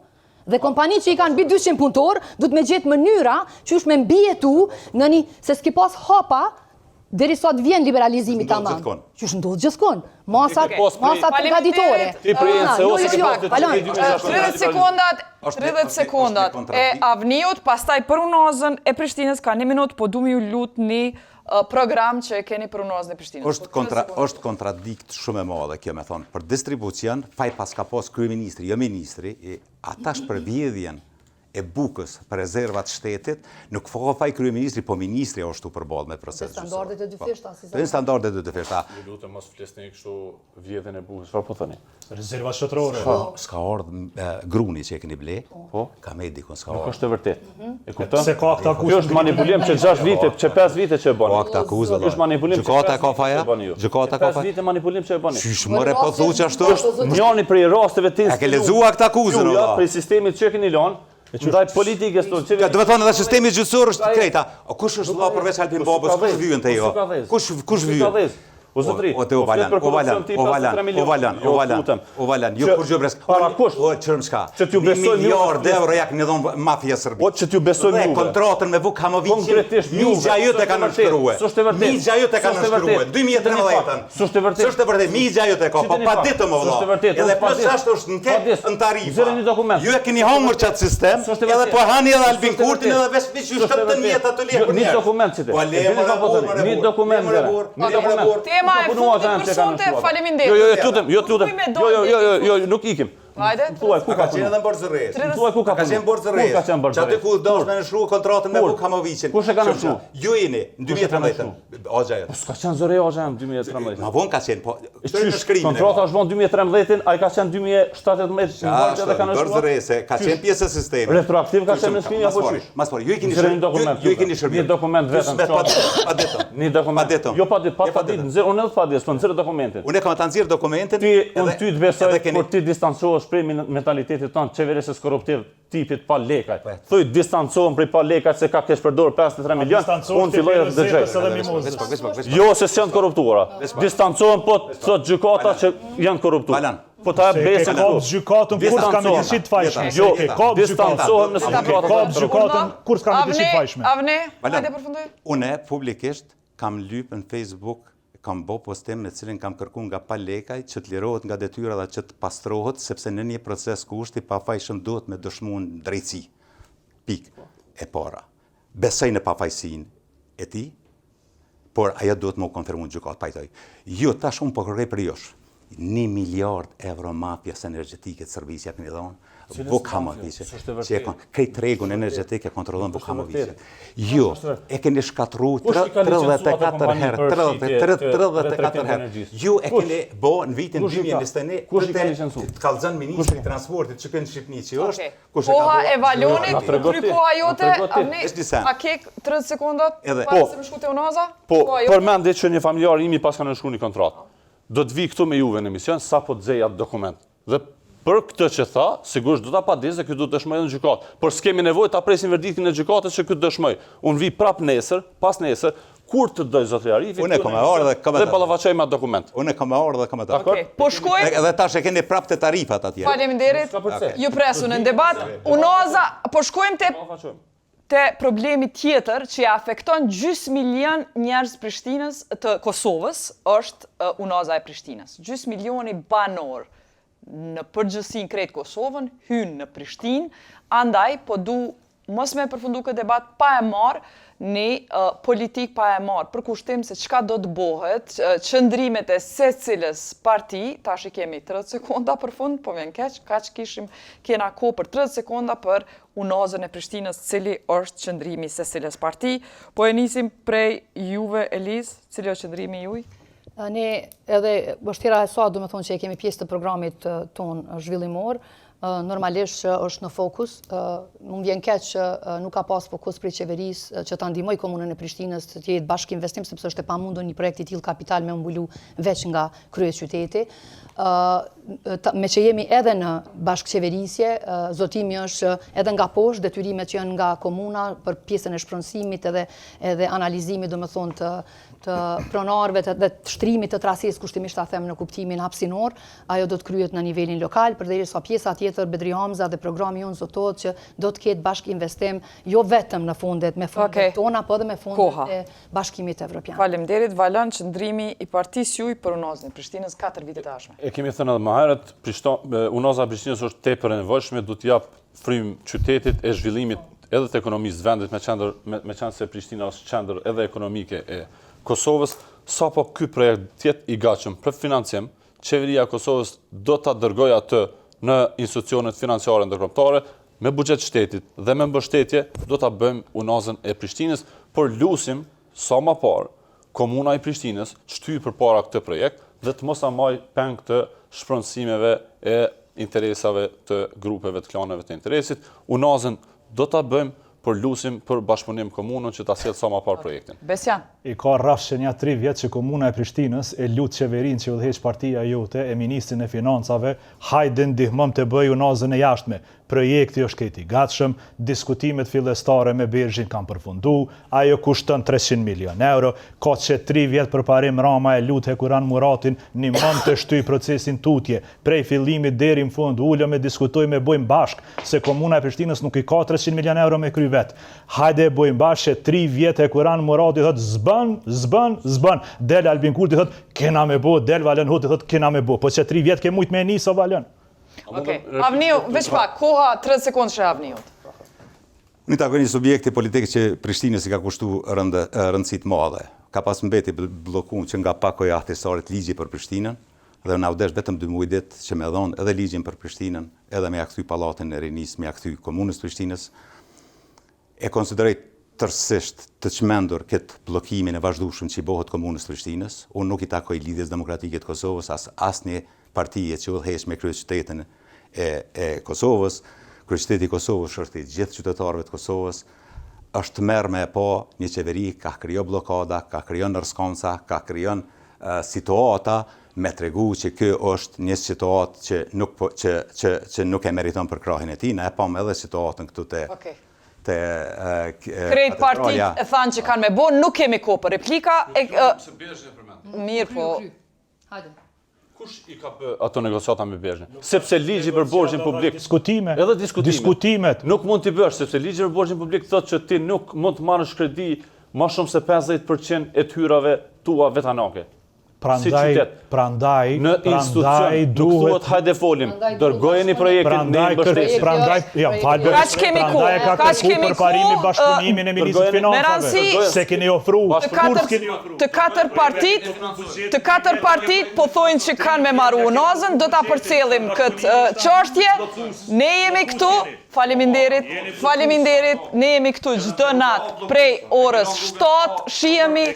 Dhe kompanitë që i kanë mbi 200 punëtor, duhet me gjetë mënyra qysh me mbijetu në një, se s'ki pas hapa, deri sa të vjen liberalizimi tamam. Qysh ndodh gjithkund. Masat, masat përgatitore. Ti prej NCO jo, jo, jo, 30 sekondat, 30 sekondat e Avniut, pastaj për Unazën e Prishtinës ka një minutë, po du me ju lut një program që e keni për Unazën e Prishtinës. Është po, kontra, është kontradikt shumë e madhe kjo me thonë. Për distribucion, faj paska pas kryeministri, jo ministri, e, a tash për vjedhjen e bukës për rezervat shtetit, nuk ka faj kryeministri, po ministri është tu përballë me proces gjyqësor. Standardet e dyfishta, si zakonisht. Standardet e dyfishta. Ju lutem mos flisni kështu vjedhjen e bukës, çfarë po thoni? Rezerva shtetërore. Po, s'ka ardhë gruni që e keni ble, po. ka me dikun s'ka ardhë. Nuk është e vërtet. Mhm. E kupton? Se ka aktakuzë. Kjo është manipulim që 6 vite, që 5 vite që e bëni. Po aktakuzë vëlla. Kjo është manipulim që Gjykata ka faja? Gjykata ka faja. 5 vite manipulim që e bëni. Qysh more po thu që ashtu? Është njëri prej rasteve të A ke lexuar aktakuzën vëlla? Prej sistemit që keni lënë, Ndaj politikës tonë, qeveri. Do të thonë edhe sistemi gjyqësor është krejta. Kush është vëlla përveç Albin Babës, kush vyen te jo? Kush kush vyen? O zotri, o te o Valan, o Valan, o Valan, o Valan, o Valan, o Valan, jo kur gjë bresk. Para kush? O çërm çka? Që t'ju besoj një miliard euro ja keni dhon mafia Serbisë. Po që t'ju besoj juve. Kontratën me Vuk Hamoviqin. Konkretisht juve. Mixha jote ka nënshkruar. S'është e vërtetë. Mixha jote ka nënshkruar. 2013-ën. S'është e vërtetë. S'është e vërtetë. Mixha jote ka, po pa ditë më vëlla. S'është e vërtetë. Edhe plus ashtu është në ke në tarifa. Nxjerrë një dokument. Ju e keni hangër qat sistem. Edhe po hani edhe Albin Kurtin edhe veç veç ju shtetën jetë ato lekë. Një dokument që ti. Po le më Një dokument. Një dokument. Tema e fundit për sonte, faleminderit. Jo, jo, jo, lutem, jo, lutem. Jo, jo, jo, jo, jo, nuk ikim. Hajde. Thuaj ku ka qenë edhe në Borë Më thuaj ku ka Ka qenë Borë Ku ka qenë Borë Qaty ku do me nënshkru kontratën me Vuk Hamoviqin. Kush e ka nënshkru? Ju jeni në 2013. Axha jot. Po s'ka qenë zëri axha në 2013. Ma vonë ka qenë, po qysh kontrata është vonë 2013-ën, ai ka qenë 2017, në vajtë edhe ka nënshkruar. Borë se ka qenë pjesë e sistemit. Retroaktiv ka qenë nënshkrimi apo qysh? Mas pari, ju i keni shërbyer, ju i keni shërbyer. Një dokument vetëm. Pa ditëm. Një dokument. Jo pa ditë, pa pa ditë, nxjerr unë edhe pa ditë, po nxjerr dokumentin. Unë kam ta nxjerr dokumentin. Ti unë ty të besoj kur ti distancohesh prej mentalitetit tënd qeverisës korruptiv tipit Pal Lekaj. Po. Thuj distancohem prej Pal Lekaj se ka keqpërdor 53 milion, unë filloj të dëgjoj. Jo se s'janë korruptuara. Distancohem po thot gjykata që janë korruptuar. Po ta jap besën këtu. Kap gjykatën kur s'ka me të qit fajshme. Jo, distancohem nëse gjykata. Kap gjykatën kur s'ka me të qit fajshme. Avni, hajde përfundoj. Unë publikisht kam lyp në Facebook kam bo postim me cilin kam kërku nga Pal Lekaj që të lirohet nga detyra dhe që të pastrohet, sepse në një proces ku është i pafajshëm duhet me dëshmu në drejtësi. Pikë. E para. Besoj në pafajësinë e tij, por ajo duhet me u konfirmu në gjykatë, pajtoj. Jo, tash unë po kërkoj prej jush. Një miliard euro mafias energjetike të Serbisë ja keni dhonë, Vuk Hamoviqit, që e kon, krejt tregun energjetik e kontrollon Vuk Hamoviqi. Ju e keni shkatrru 34 herë, 34 herë. Ju e keni bo në vitin 2021, kush i ka licencu? Të kallzon ministri i transportit që kënë Shqipni që është, kush e ka Koha e Valonit, kry koha jote, Avni, a ke 30 sekondat para po. se me shku te Unaza? Po, përmendi që një familjar imi paska nënshkru një kontratë. Do të vi këtu me juve në emision, sa po të zej atë dokument. Dhe për këtë që tha, sigurisht do ta padis dhe ky do të dëshmojë në gjykatë. Por s'kemi nevojë ta presim verdiktin e gjykatës që ky të dëshmojë. Unë vi prap nesër, pas nesër, kur të dojë zotri Arifi, Unë kam ardhur dhe kam dhe ballafaqoj me atë dokument. Unë kam ardhur dhe kam atë. Okej. Po shkojmë. Edhe tash e keni prapë te tarifat atje. Faleminderit. Ju pres unë në debat. Unaza, po shkojmë te te problemi tjetër që i afekton gjysë milion njerëz Prishtinës të Kosovës është Unaza e Prishtinës. Gjysë milioni banor në përgjithësi në krejt Kosovën hynë në Prishtinë, andaj po du mos me përfundu këtë debat pa e marrë një politikë pa e marrë përkushtim se çka do të bohet, qëndrimet e secilës parti, tash i kemi 30 sekonda për fund, po vjen keq, kaq kishim kena kohë për 30 sekonda për Unazën e Prishtinës, cili është qëndrimi i secilës parti. Po e nisim prej juve Eliz, cili është qëndrimi juaj? Ne edhe është hera e sa, domethonë që e kemi pjesë të programit tonë zhvillimor, normalisht që është në fokus. Më vjen keq që nuk ka pas fokus prej qeverisë që ta ndihmojë komunën e Prishtinës të jetë bashkëinvestim, sepse është e pamundur një projekt i tillë kapital me u mbulu veç nga kryeqyteti. Me që jemi edhe në bashkëqeverisje, zotimi është që edhe nga poshtë, detyrimet që janë nga komuna për pjesën e shpronësimit edhe, edhe analizimit, domethonë, të, të pronarëve dhe të shtrimit të trasesë kushtimisht ta them në kuptimin hapësinor, ajo do të kryhet në nivelin lokal, përderisa pjesa tjetër Bedri Hamza dhe programi jonë zotohet që do të ketë bashkëinvestim jo vetëm në fondet me fondet okay. tona, po edhe me fondet e Bashkimit Evropian. Faleminderit Valon qëndrimi i partisë juaj për Unazën e Prishtinës 4 vitet e ardhshme. E kemi thënë edhe më herët, Unaza e Prishtinës është tepër e nevojshme, do t'i jap frymë qytetit e zhvillimit edhe të ekonomisë së vendit me qendër me, me qenë se Prishtina është qendër edhe ekonomike e Kosovës, sapo ky projekt të jetë i gatshëm për financim, qeveria e Kosovës do ta dërgojë atë në institucionet financiare ndërkombëtare me buxhet shtetit dhe me mbështetje do ta bëjmë unazën e Prishtinës, por lusim sa më parë Komuna e Prishtinës të shtyjë përpara këtë projekt dhe të mos na mbajë peng të shpronësimeve e interesave të grupeve të klaneve të interesit. Unazën do ta bëjmë, por lusim për bashkëpunim komunën që ta sjellë sa më parë projektin. Besian. I ka rrafsh nja tri vjet që Komuna e Prishtinës e lut qeverinë që udhëheq partia jote e ministrin e Financave, hajde ndihmom të bëj unazën e jashtme. Projekti është krejt i gatshëm, diskutimet fillestare me BERZH-in kanë përfundu, ajo kushton 300 milionë euro, ka që tri vjet Përparim Rama e lut Hekuran Muratin nimom të shtyj procesin tutje, prej fillimit deri në fund ulem e diskutojmë e bojmë bashkë, se Komuna e Prishtinës nuk i ka 300 milionë euro me kry vet. Hajde e bojmë bashkë që tri vjet Hekuran Murati thotë s'bën, s'bën, s'bën. Del Albin Kurti thotë kena me bo, del Valon Hoti thotë kena me bo. Po që tri vjet ke mujt me e nis o Valon. Okej. Avniu, veç pak, koha 30 sekondë Avniut. Unë i takoj një subjekti politik që Prishtinës i ka kushtu rëndë, rëndësi të madhe. Ka pas mbeti bllokum që nga pakoja e Ahtisarit ligji për Prishtinën dhe na u desh vetëm dy muaj ditë që me dhonë edhe ligjin për Prishtinën, edhe me ja kthy pallatin e rinisë, me ja kthy komunës Prishtinës. E konsideroj tërësisht të çmendur këtë bllokimin e vazhdueshëm që i bëhet Komunës së Prishtinës. Unë nuk i takoj Lidhjes Demokratike të Kosovës, as asnjë partie që udhëheq me kryeqytetin e e Kosovës. Kryeqyteti i Kosovës është i gjithë qytetarëve të Kosovës. Është tmerr me e pa një qeveri ka krijo bllokada, ka krijon rreskanca, ka krijon situata me tregu që kjo është një situatë që nuk po, që që që nuk e meriton përkrahjen e tij. Na e pamë edhe situatën këtu te okay. te Krejt partitë e thanë që kanë me bo, nuk kemi kohë për replika. E, mirë po. Hajde. Kush i ka bë ato negociata me BERZH-in? Sepse ligji për borxhin publik, diskutime, edhe diskutime. Diskutimet. Nuk mund t'i bësh sepse ligji për borxhin publik thotë që ti nuk mund të marrësh kredi më shumë se 50% e të hyrave tua vetanake. Prandaj, si prandaj, në institucion, nuk thuhet hajde folim, dërgojeni projektin, ne mbështesim. Prandaj, ja, fal, kaq kemi ku, prandaj ka kërku Përparimi bashkëpunimin e ministrit të financave, se keni ofru, kur keni ofru. Të katër partitë, të katër partitë po thojnë që kanë me maru unazën, do ta përcjellim këtë çështje. Ne jemi këtu, faleminderit, faleminderit, ne jemi këtu çdo natë prej orës 7, shihemi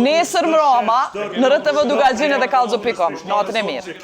nesër mrama në RTV Dukagjin edhe kallxo.com. Natën e mirë.